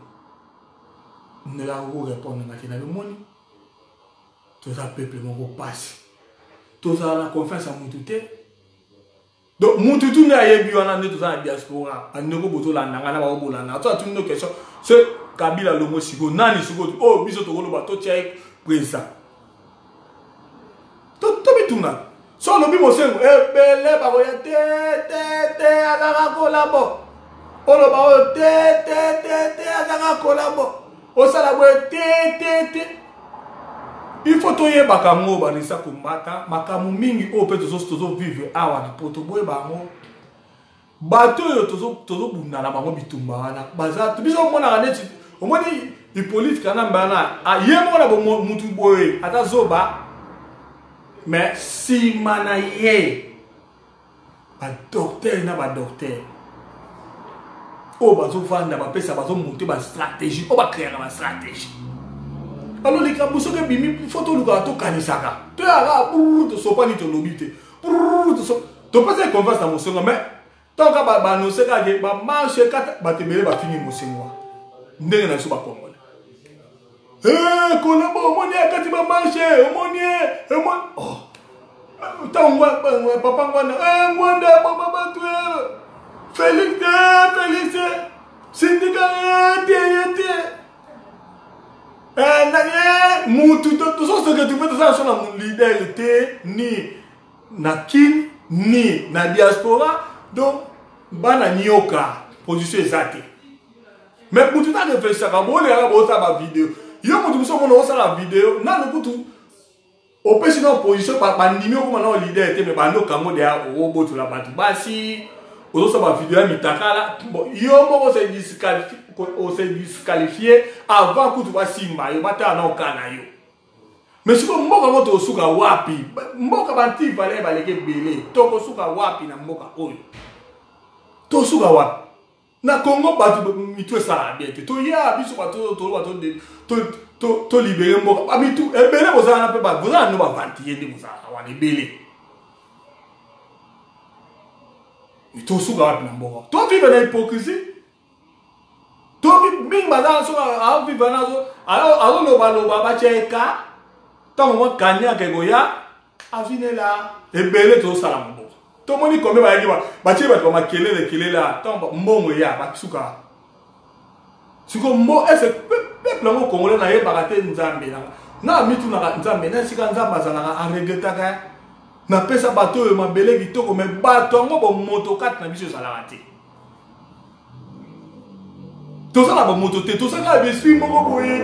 ndenge akokorepondre nga te na bimoni toza peuple moko pasi tozala na confiance ya motu te Donc mutu tu nde ayebi wana nde toza na diaspora bandeko bozolanda ngai na bango bolanda to atuni no question se Kabila longo sikoyo nani sikoyo oyo oh, biso tokoloba totia ye président tomituna so olobi mosengo ebele bakoya te te te azaka kolabo oloba oyo te te te te azaka kolabo osala boye te te te il faut toyebaka yango balisa kombata makambo mingi oyo mpe tozovivre awa na poto boyeba yango bato oyo tozobunda na bango bitumba wana baza biso omonaka neti omoni hippolyte kanambe wana ye moko na mutu boye ata zoba mais nsima na ye ba docteur na ba docteur oyo bazovanda bapesa bazomonte ba stratégie oyo bacreaka ba stratégie alo likambo soki ebimi fo tolukaka tokanisaka toyaka brr tosopani tolobi te brr topesaki confiance na mosengo mais ntango kaka baanonse kaka ke bamarche kata bato ebele bafingi mosengo ndenge na biso bakongole Eh, kolabo omoni akati ba marche omoni omoni oh ntango papa ngwanda eh, ngwanda aboma bato eh. Félix eh, Félix sindika te ye te mutu tozosoke tupe toza so na leader te ni na kin ni na diaspora donc bana nioka position eza te mais mutu ta reflechaka bolekaka bosala ba video yo mutu mosusu omona osala video nanu kutu opesi na opposition bandimi okoma nao leader te mais bandi okango deya okobotola bato basi ozosala ba video ya mitakala bon yo moko ose disqualifie avant kutu basimba yo batala na oka na yo mais sikoyo mboka yango tokosuka wapi mboka banti valeur baleki ebele tokosuka wapi na mboka oyo tosuka wapi Na Congo bato mitu esalaka bien te. Toya biso bato toloba to to libere mboka. Ba mitu ebele bozala na pe ba bozala no ba vantiller nde bozalaka wana ebele. Mais tosuka wapi na mboka? To vivre na hypocrisie. To mingi baza soki a vivre na zo azoloba loba batia eka ntango mwa kaniaka ekoya avinela ebele tozosala mboka tomoni kombe bayaki batie bato bamakelele kelela ntango mbongo eya basuka. Siko mbo ese peuple yango congolais nayebaka te nzambe nanga na mitunaka nzambe na esika nzambe azalaka aregretaka napesa bato oyo mabele kitoko me bato yango bomoto kati na biso ezalaka te toza na bomoto te toza kaka besui moko boye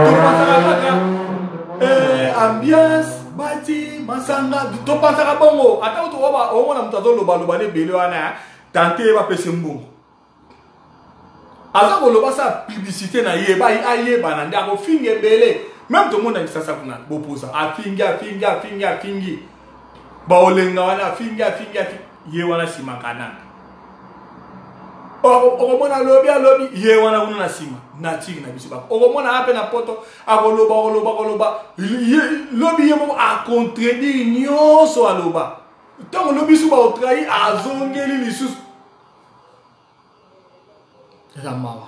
topasaka kaka eh, ambiance bati masanga topasaka bongo ata omona moto azolobaloba na ebele wana tante bapesi mbongo aza koloba sa publicité na ye ba ayebana nde akofinga ebele meme tomona kisasa kuna boposa afingi afingi afingi afingi baolenga wana afingi afingi afingi ye wana nsima kananga okomona alobi alobi ye wana kuna na nsima natire na biso bako okomona ape na poto akoloba akoloba akoloba lobi ye moko acontredire nyonso aloba ntango lobi su baotrahi azongeli lisusu eza mawa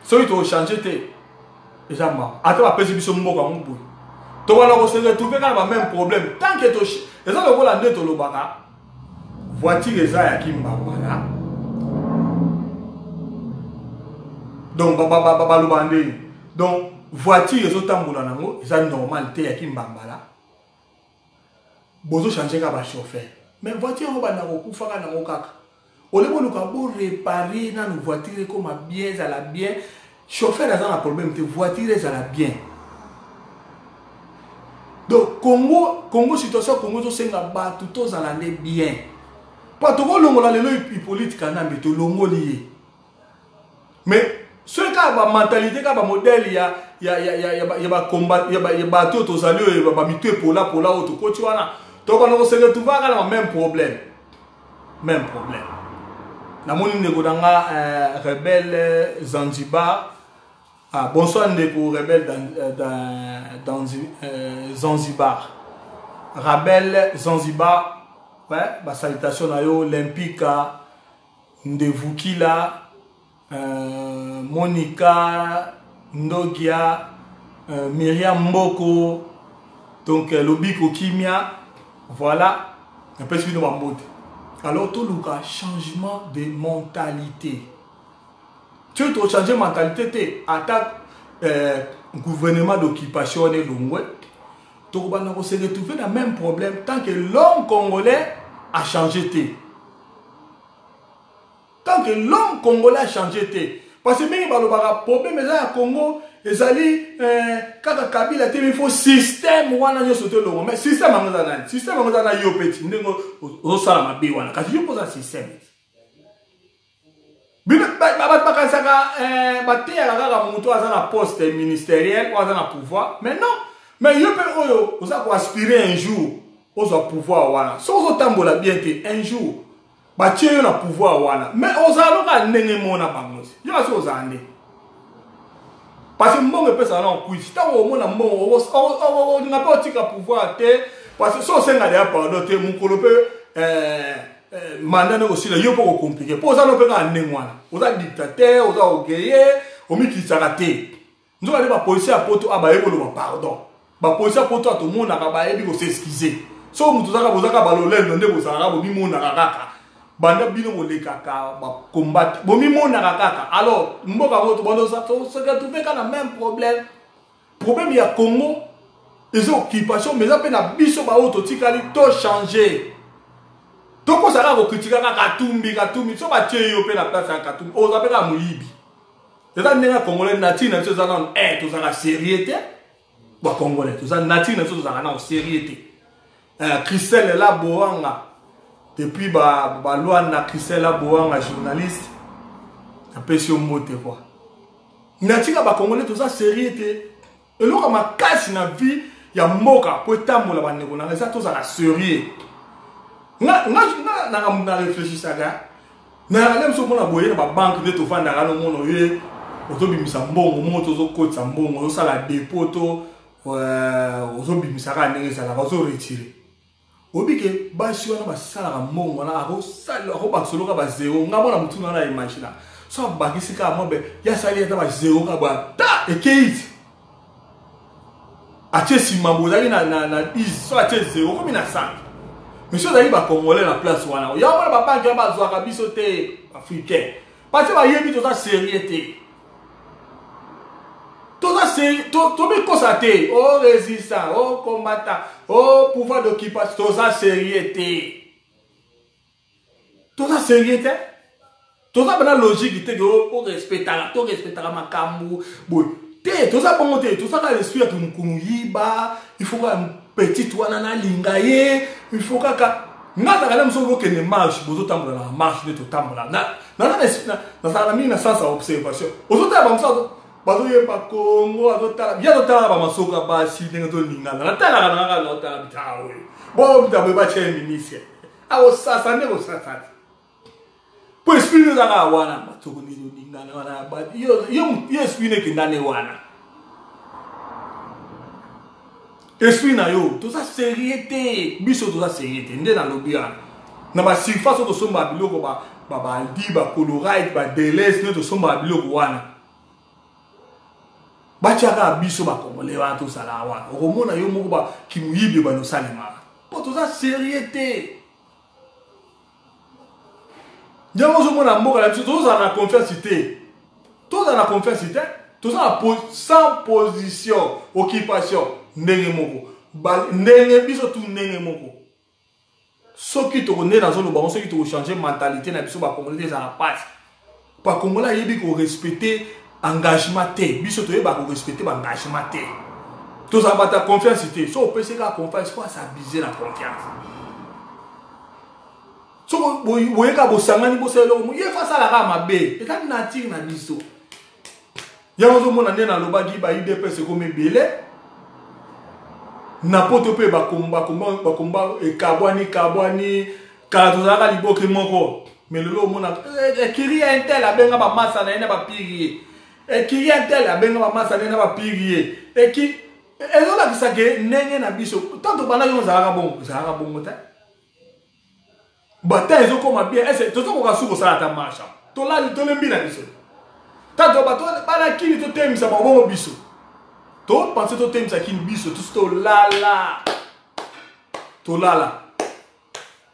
soki tochange te eza mawa ata bapesi biso mboka yango boye tobanda kose retrouve kaka na bameme problème tant que eza lokola nde tolobaka voiture eza ya kimbambala donc balobaka ndenge donc voiture ezotambola nango eza normal te ya kimbambala bozo changer kaka ba chauffeur mais voiture yango banda kokufa kaka nango kaka ole boluka bo réparer nanu voiture ekoma bien ezala bien chauffeur aza na problème te voiture ezala bien donc congo congo situation ya congo ezosenga bato tozala nde bien mpo tokolongola lelo hippolyte kanambe tolongoli ye mais soki kaka bamentalité kaka bamodele ya, ya, ya, ya, ya, ya, bakomba, ya, ya bato oyo tozali oyo bamitu epolapola oyo tokoti wana tokobanda kose retrouve kaka na bameme problème même problème namoni ndeko na nga euh, rebelle zanzibar ah, bonsoir ndeko rebelle dans, dans, dans, euh, zanzibar rebelle zanzibar ouais, basalutation na yo lempika Ndevukila, euh, Monica, Ndogia, euh, Myriam Mboko, donc euh, Lobiko Kimia, voilà, napesi bino bambote. Alors toluka changement de mentalité. Soki tochange mentalité te, ata euh, gouvernement d'occupation wana elongwe, tokobanda kose retrouver na même problème tant que l'homme congolais a changé te. Tant que l'homme congolais a changé te. Parce que mingi balobaka problème eza ya Congo ezali eh, kaka Kabila te mais il faut système wana nyonso te longo mais système yango eza nani? Système yango eza na yo peti ndenge ozosala mabe wana kasi yo mpo oza système. Bino bato bakanisaka eh, bateyaka kaka moto aza na poste ministériel oyo aza na pouvoir mais non mais yo mpe oyo oza koaspire un jour ozwa pouvoir wana soki ozotambola bien te un jour batie yo na pouvoir wana mais ozala loka ndenge moko na bango yo kasi ozala nde parce que mbongo epesaka na okwisi ntango omona mbongo olinga mpe otika pouvoir te parce que so osenga deya pardon te mokolo mpe eh, eh, mandat nde kosila yo mpo kokomplike mpo oza no mpe kaka ndenge wana oza dictateur oza orgueille omikitisaka te nzoka nde bapolisier ya poto a bayebi koloba pardon bapolisier ya poto a tomonaka bayebi kosexcuse soki moto ozaka bozaka balolendo nde bozalaka bomimonaka kaka banda bino bolekaka bakombate bomimonaka kaka alors mboka yango tobandoseke kaka na même problème problème ya congo eza occupation mais eza mpe na biso baoyo totikali to change tokosa kaka kokritika kaka katumbi katumbi so batie yo mpe na place ya katumbi oza mpe kaka moyibi eza ndenge ya congolais nature na biso eza nano eh, tozalaka sérieux te bacongolais toza nature na biso tozalaka nano sérieux te eh, christelle la boanga depuis balwanda ba christelle la boanga journaliste napesi yo mbote kua natika bacongolais toza sérieux te eloko ya makasi na vie ya mboka mpo etambola bandeko na nga eza tozala sérieux nga nga na réfléchissaka nayaka nde mosu omona boye na babanke nde tofandaka nomona oye ozobimisa mbongo moko tozokotisa mbongo ozosala depo to euh, ozobimisa kaka ndenge ezalaka ozoretire oyebi ke basi wana basalaka mbongo wana akobakisa oloka ba zero nga mwana motu wana imagina so abakisi kaka mwa be ye asali ata ba zero kaka boye ata ekei ti atie nsima boye ozalaki na, na, na 10 so atie zero okomi na 100 mais so ozalaki bacongolais na place wana yango wana babanke wana bazwaka biso te africain parce bayebi toza sérieux te. Toza tomikosa te, o oh, résistant, o oh, combattant, o oh, pouvoir d'occupation, toza sérieux te. Toza sérieux te. Toza bana logique te que o respectaka, to respectaka makambo boye. Te, toza bongo te, toza kaka esprit ya koyiba, il faut kaka petite wana nalinga ye, il faut kaka nga azalaka na mosusu bokende marche, bozotambola na marche nde totambola. Nazalaka mingi na sens ya observation. Ozotala ba mosusu bazoyemba Congo, azotala, ye azotalaka ba masoka basi ndenge tolingana. Natalaka na kaka naotala bitaka oyo. Bo bitaka boye batya ye ministre. Akosasa nde kosasa te. Po esprit no ezaka wana matoko nde ezolingana wana yo esprit no ekenda nde wana. Esprit na yo toza sérieux te, biso toza sérieux te nde nalobi wana. Na ba surface oyo tosombaka biloko ba ba Aldi, ba Colorite, ba Deleuze nde tosombaka biloko wana. Batiaka biso ba Congolais wana tozala wana. Okomona yo moko ba kimuyibi bano salemaka. Po toza sérieux te. Yango ozomona mboka na biso tozala na confiance te. Tozala na confiance te. Tozala na sans position, occupation ndenge moko. Ba, ndenge biso tu ndenge moko. Soki toko nde nazoloba ngo soki toko changer mentalité na biso ba Congolais te ezala pasi. Ba Congolais ayebi ko respecter engagement te. Biso toyeba ko respecter ba engagement te. Tozala bato ya confiance te. So opesi kaka confiance faut s'abuser na confiance. Soko boyeka bosangani bosala eloko ye fa asalaka mabe. Eza nature na biso. Yango ozomona nde nalobaki ba UDPS ekomi ebele na poto mpe bakomba ekabwani kabwani kala tozalaka liboke moko mais lelo omona ekiri ya intel abenga bamasa na ye na bapiri ye ekiri ya intel abenga bamasa na ye na bapiri ye eki ezolakisa ke ndenge na biso tanto tobandaki yango ezalaka bongo ezalaka bongo te. Bataille ezokoma bien, est-ce tozokoka su kosala ata marche? Tolali, tolembi na biso. Tanto bato bana kini totemisa bango bongo biso. To pense totemisa kini biso, tous tolala. Tolala.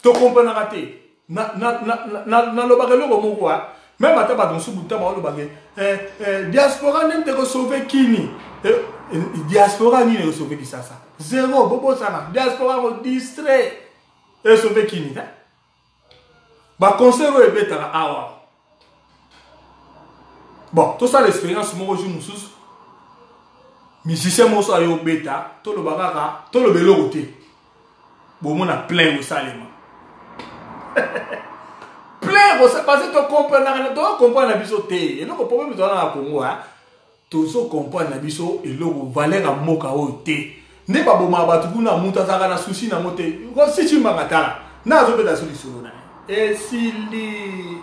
To comprenaka te. Na na na na nalobaka eloko moko ah. Même ata bato mosusu buta balobaka eh, eh, diaspora nde mte kosauve kini. Eh, eh, diaspora nini ekosauve Kinshasa? Zéro, bobosana. Diaspora ko distrait. Esauve kini te. Ba concert oyo ebetaka awa. Bon, tosala expérience moko jour mosusu. Musicien moko ayo obeta, toloba kaka, toloba eloko te. Bomona plein osalema. Plein osalema parce que to comprendre, to comprendre na biso te. Eloko problème tozala na Congo hein. Tozo comprendre na biso eloko valeur ya mboka oyo te. Nde babomaka bato kuna moto azalaka na souci nango te. Rossy Tshimanga tala na azobeta so lisolo na ye. Esili.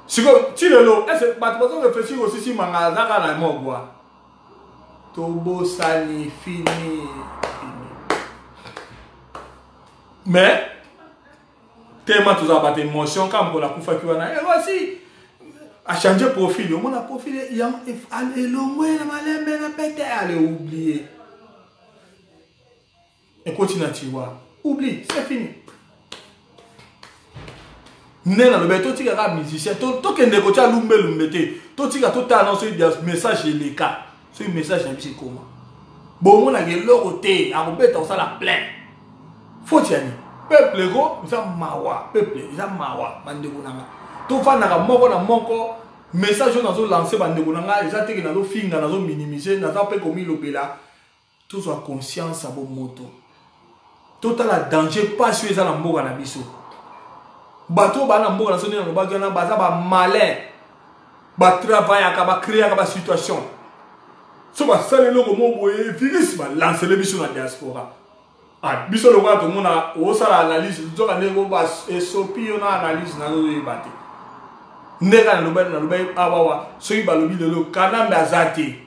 Sikoyo ti lelo est-ce bato bazo réfléchir Rossy Tshimanga aza kaka na morgue? Tobosani fini fini. Mais tellement tozala bato émotion kaka mokolo akufaki wana e Rossy a changer profil, omona profil elongwe na malembe na pete, ale oublier ekoti na tiroir, oublie, c'est fini. Nde nalobi totika kaka musicien, tokende kotia lumbelumbe te, totika totala nano soki message eleka, soki message na biso ekoma. Bomonaka eloko te, akobeta kosala plein. Faute ya nini? Peuple ko eza mawa, peuple eza mawa bandeko na nga. Tofandaka moko na moko, message oyo nazo lancer bandeko na nga eza te ke nazo finga, nazo minimiser, naza pe komilobela. Tozwa conscience ya bomoto. Totala danger pasi oyo eza na mboka na biso. Bato oyo baa na mboka na biso nde nalobaki wana baza ba malin. Ba travaillaka, ba créaka ba situation. So basali eloko moko boye virus ba lancele biso na diaspora. Ah, biso lokola tomona osala analyse nzoka nde ba esopi yo na analyse na yo oyeba te. Ndenge nalobaki nalobaki awawa soki balobi lelo Kanambe aza te.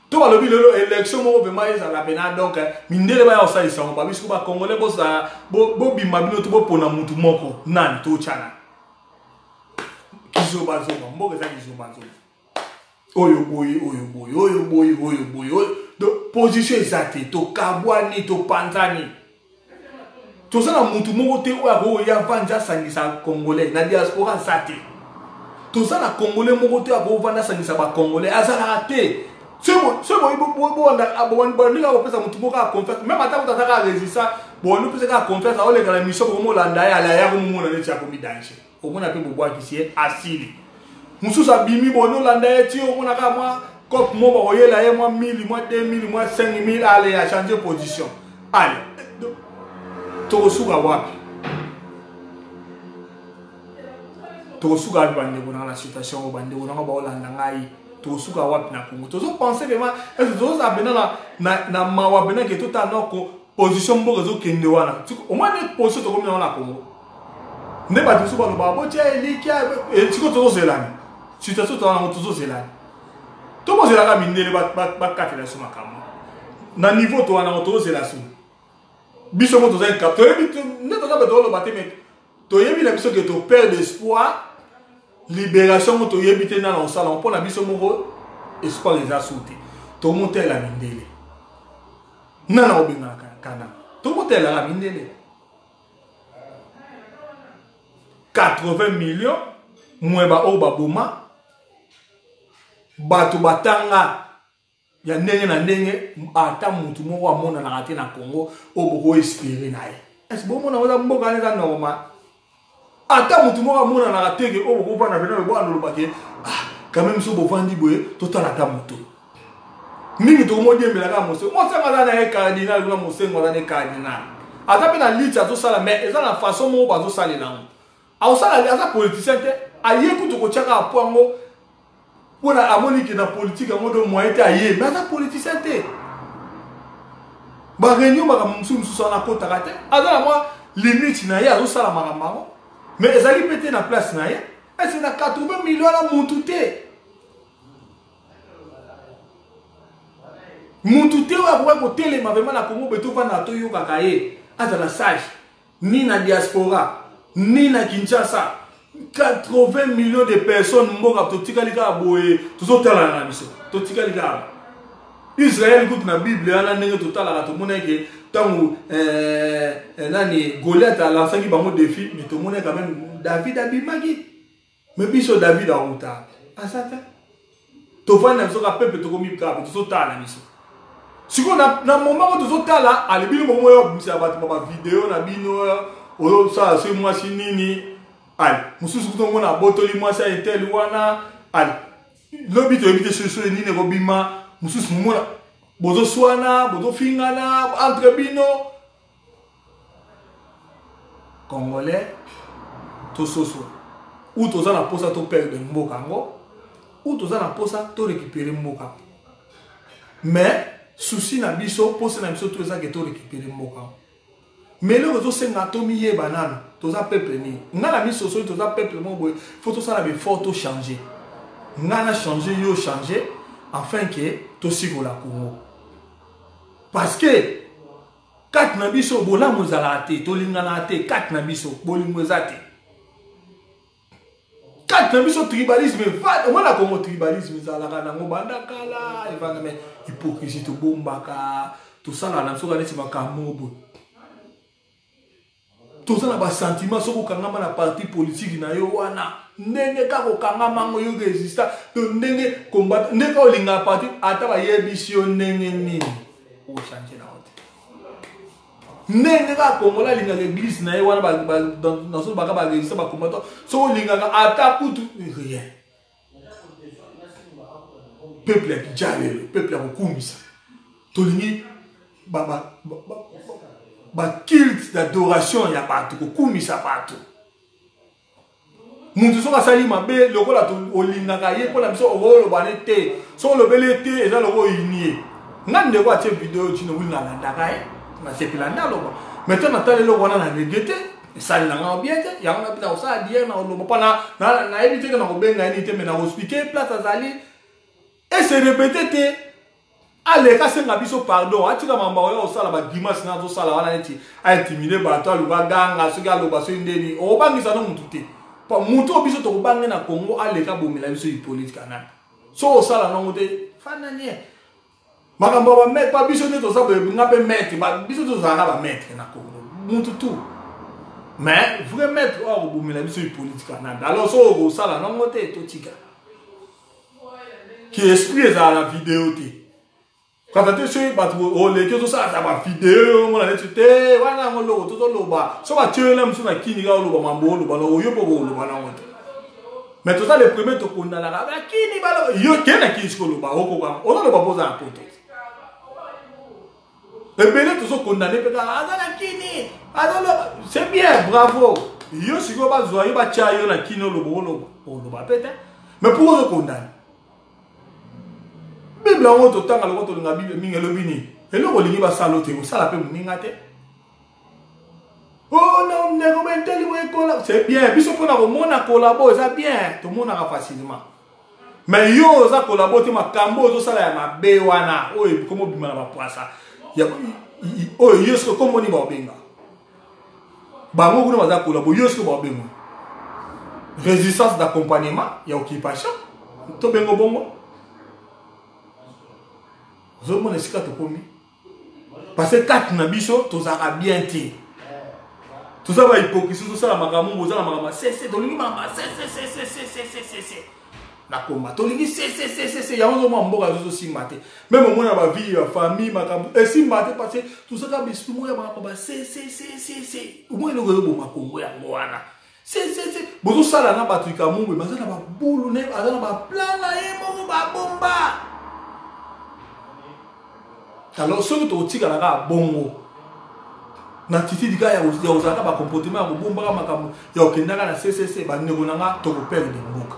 To balobi lelo élection moko vraiment ezala pena donc mindele baya kosalisa yango babi soki ba congolais bozala bobima bino to bopona mutu moko nani totyana kizobazoba mboka eza kizobazoba oyo boye oyo boye oyo boye oyo boye oyo donc position eza te tokabwani topanzani toza na mutu moko te oyo akoya vandi asangisa congolais na diaspora aza te toza na congolais moko te akovanda asangisa ba congolais azalaka te. Soki bobandi kaka kopesa motu moko kaka confiance, meme ata moto aza kaka résistant, bobandi kopesa kaka confiance, aoleka na mission, bokomolanda ye, alaya komomona neti akomi danger, omona mpe bobwakisi ye, asili. Mosusu abimi, bobandi olanda ye ti omona kaka mwa cope moko bakoyela ye mwa 1000, mwa 2000, mwa 5000, ale achange position. Ale tokosuka wapi? Tokosuka wapi, bandeko nanga, na situation oyo? Bandeko nanga baolanda ngai, tokosuka wapi na Congo? Tozopense vraiment, est tozozala mpena na mawa mpena ke totala noko position mboka ezokende wana. Omoni position tokomi nango na Congo, nde bato mosusu balobaka botia elikya. Siko tozozelani situation toza nango, tozozelani, tokozelaka mindele bakatela biso makambo na niveau to wana. Tozozela su biso mo toza incapable, toyebi nde toza bato oloba te, mais toyebi na biso ke toperdre espoir. Libération ngo toyebi te nana kosala ngo mpo na biso moko, espoir eza su te. Tomotela mindele nana kobengaka kana, tomotelaka mindele. 80 millions mwe baoyo baboma bato batanga ya ndenge na ndenge, ata mutu moko amonanaka te na Congo oyo bokoespere na ye. Ese bomona oza mboka wana eza normal? Ata mutu moko amonanaka te ke oyo bokovanda pena bwana olobake, ah, quand même so bovandi boye, totala ata moto mingi tokomodiembela kaka Mosengo. Mosengo aza na ye cardinal kuna, Mosengo aza na ye cardinal, aza mpe na liti azosala, mais eza na façon moko bazosalela yango. Akosala, aza politicien te, aye kutu kotia kaka po yango mpona amoni ke na politike yango do moyen te, aye, mais aza politicien te. Baréunion, makambo mosusu mosusu wana akotaka te, aza na mwa limite na ye, azosala makambo yango, mais ezali mpe te na place na ye. Ese na 80 million wana mutu te, mutu te oyo akoki kotelema vraiment na Congo boye, tovanda toyokaka ye, azala sage, ni na diaspora ni na Kinshasa. 80 millions de personnes, mboka totikali kaka boye, tozotalana na biso, totikali kaka Israel. Kutu na Bible wana, ndenge totalaka, tomona eke ntango nani Goliath alansaki bango défi, mais tomona quand même David abimaki. Mais biso, David akuta aza te, tovandi na biso kaka peuple, tokomi kaka tozotala na biso. Sikoyo na moment oyo tozotala, ale bino moko oyo obimisa bato ba bavideo na bino, oyosala soki mwasi nini, ale mosusu kutu omona abotoli mwasi ya etele wana, ale lobi toyebi te soki nini ekobima. Mosusu momona bozoswana, bozofingana entre bino. Congolais, tososola: ou toza na mposa toperdre mboka yango, ou toza na mposa torécupérer mboka. Mais souci na biso, mposa na biso to eza ke torécupérer mboka yango. Mais eloko ezosenga tomiyeba nano, toza peuple nini? Nga na miso, soki toza peuple moko boye, faut tosala baeffort, tochange. Nga na change, yo change, afin ke tosikola Congo, parce que kati na biso bolamu ezalaka te, tolinganaka te, kati na biso bolingo eza te, kati na biso tribalisme. Omona Kongo, tribalisme ezalaka nango banda kala, evanda, mais hypocrisie tobombaka, tosalaka na biso kaka neti makambo boye. Toza na basentiment, soki okangama na parti politique na yo wana, ndenge kaka okangama yango, yo résistant to ndenge combat, ndenge olingaka parti, ata bayebisi yo ndenge nini, ochange na yo te. Ndenge kaka Kongola alingaka église na ye wana, nazolobaka barésistant, bacombattant, soki olingaka ata kutu rien, peuple ya kijalelo, peuple ya kokumisa, tolingi baculte d'adoration ya bato, kokumisa bato. Mutu soki asali mabe, lokola olingaka ye, mpona biso okoloba ne te, soki olobeli ye te, eza lokola oyini ye. Nga ndeko atie video tino wili, nalandaka ye, nasepela nde aloba, mais to natala eloko wana na regrete, esali na nga bien te. Yango na bina kosala diere na koloba mpo nayebi te ke na kobenga ye nini te, mais na koexplike place azali ese répété te. Aleka asenga biso pardon, atika mambo oyo osala, bagrimace na azosala wana neti aintimide bato, aluka ganga, soki aloba soki ndeni, okobangisa no mutu te. Po mutu oyo biso tokobange na Congo, aleka bomela biso Hippolyte Kanambe. So osala nango te, fanda nie. Makambo ya bamaître pa biso nde toza boye, nga mpe maître, biso tozalaka bamaître na Congo, mutu tout, mais vrai maître oyo akobomela biso Hippolyte Kanambe. Alors so okosala nango te, totika. Ki esprit ezala na video te. Kaka te soki bato oleki ozosala bavideo yango na neti te wana yango loko tozoloba so batie yo na mosusu na kini kaka oloba mambo oloba na oyo mpo koloba nango te mais toza le premier tokondanaka bakini balo yo ke na kini sikoyo oloba okoka ozoloba mpo oza na poto ebele tozokondane mpe kaka aza na kini azoloba c'est bien bravo yo sikoyo bazwa yo batya yo na kini oloba oloba oloba mpe te mais pourquoi ozokondane Bible yango totanga lokola tolinga Bible mingi elobi nini? Eloko olingi basala te, osala mpe moninga te. Oh non, ndeko benteli boye kola. C'est bien, biso mpona komona kolabo eza bien, tomonaka facilement. Mais yo oza kolabo te makambo ozosala ya mabe wana oyo ekomi obima na bapwasa. Oyo yo soki komoni baobenga. Bango kuna baza kolabo, yo soki baobenga. Résistance d'accompagnement ya occupation. Tobengo bongo. Ozomona esika tokomi. Parce que kati na biso tozalaka bien te. Toza ba hypocrisie, tozosala makambo, boza na makambo ya sese, tolingi makambo ya sese sese sese sese sese. Na komba tolingi sese sese sese, yango ozomona mboka ezosimba te. Meme omona ba vie ya famille makambo esimba te parce que tozalaka besprit moko ya makambo ba sese sese sese. Omoni eloko ezoboma Kongo yango wana. Sese sese bozosala na bato likambo baza na babulu na ye, aza na baplan na ye moko babomba. Alors soki tokotikala kaka bongo na attitude kaka ya kozalaka bacomportement ya kobombaka makambo ya kokendaka na ccc, bandeko na nga tokoperdre mboka.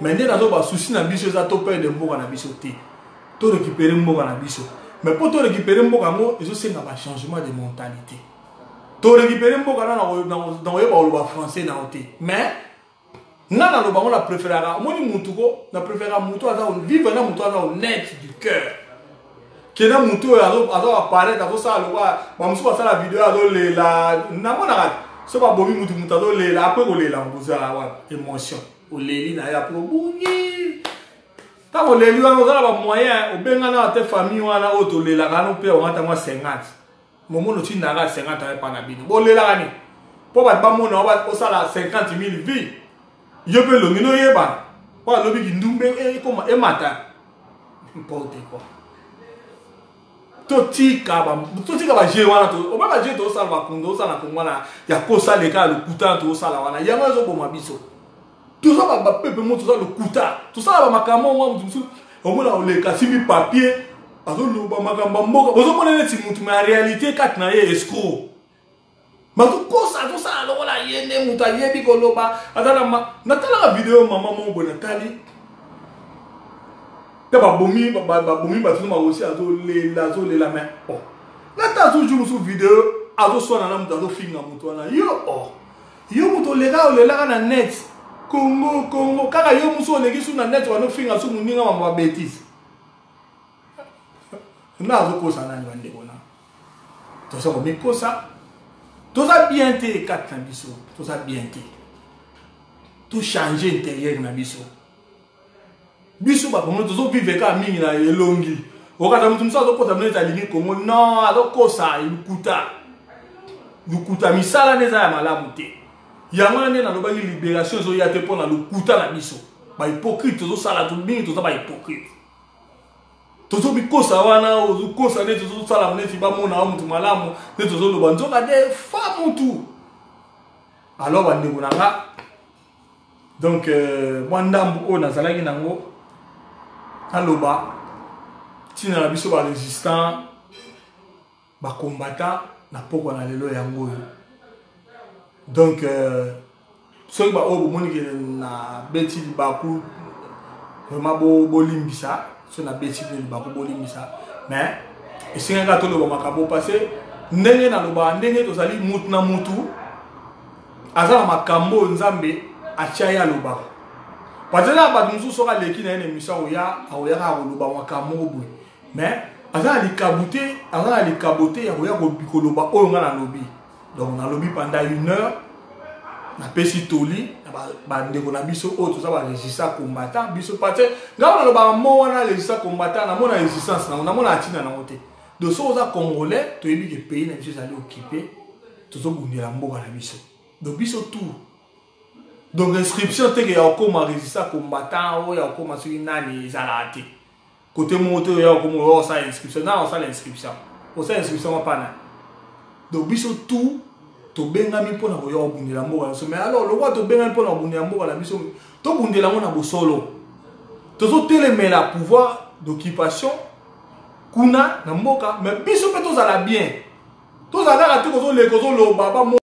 Mais nde nazo basusi na biso eza toperdre mboka na biso te, torécupere mboka na biso. Mais mpo torécupere mboka yango ezosenga bachangement de mentalité. Torécupere mboka na nakoyeba koloba français na yo te, mais nga naloba ngo na préféraka omoni mutu ko na préféraka mutu aza vivre na mutu aza honnête du cœur kena mutu oyo azo apparaître azosala lokola bamosusu basala video azolela namonaka so babomi mutu mutu azolela apres kolela kozala wapi émotion oleli na ye apres obungi ntango oleli wana oza na bamoyen obengana te famille wana oyo tolelaka wana mpe ongata mwa 50 momono otindaka 50 ayo epa na bino bolelaka nini mpo bato bamona osala 50 000 vie yo mpe elongi noyebana mpo alobi kindumbe ekoma emata n'importe quoi. Totika baje wana, oba baje tozosala bakundu tozosala na kongo wana ya kosaleka ya lokuta tozosala wana yango ezoboma biso. Toza bapepe mo toza lokuta tosala bamakambo mwa motu mosusu omona oleka simbi papier azoloba makambo ya mboka bozomona neti motu ma réalité kati na ye escroc bazokosa azosala lokola ye nde moto ayebi koloba aza na natalaka video mama moko boye natali te babomi babomi bato no makosi azolela azolela mais oh nata azojour mosusu video azoswana na moto azofinga moto wana yo oh yo moto oleka olelaka na net Congo Congo kaka yo mosusu oleki su na net wana ofinga su moninga mambo ya bêtise na azokosa nani bandeko na toza komikosa toza bien te kati na biso toza bien te tochange intérieur na biso biso bakongo tozovivre kaka mingi na elongi okata moto mosusu azokosa bino ete alingi Kongo non azokosa lukuta lukuta misala nde eza ya malamu te yango wana nde nalobaki libération ezoya te mpo na lokuta na biso bahypocrite tozosala mingi toza bahypocrite tozobikosa wana ozokosa neti ozosala neti bamona yo motu malamu neti ozoloba nzoka nde fa mutu. Alors bandeko na nga donc mwa ndambu oyo nazalaki nango naloba ntina na biso barésistant bacombattant na pokwa na lelo yango oyo. Donc soki baoyo bomoni ke na beti libaku vraiment bolimbisa so na beti bino libaku bolimbisa mais esengaka toloba makambo parce ndenge nalobaka ndenge tozali mutu na mutu aza na makambo oyo Nzambe atia ye alobaka parce que na bato mosusu soki aleki na ye na émission akoya akoya kaka koloba makambo moko boye mais aza na likabo te aza na likabo te ya koya koloba oyo nga nalobi. Donc nalobi pendant une heure napesi toli na bandeko na biso oyo toza barésistant combattant biso parce nga wana nalobaka mo wana résistant combattant namona résistance nango namona ntina nango te. Donc soki oza congolais toyebi ke pays na biso ezali occupé tozobundela mboka na biso donc biso tout. Donc inscription te ke ya kokoma résistant combattant oyo ya kokoma soki nani ezalaka te. Kote moko te oya kokoma oyo osala inscription na osala inscription osala inscription mapana. Donc biso tout tobengami mpona koya kobundela mboka na biso. Mais alors lokola tobengami mpona kobundela mboka na biso, tobundela yango na bosolo. Tozotelemela pouvoir d'occupation kuna na mboka, mais biso mpe tozala bien, tozala kaka te kozoleka kozoloba.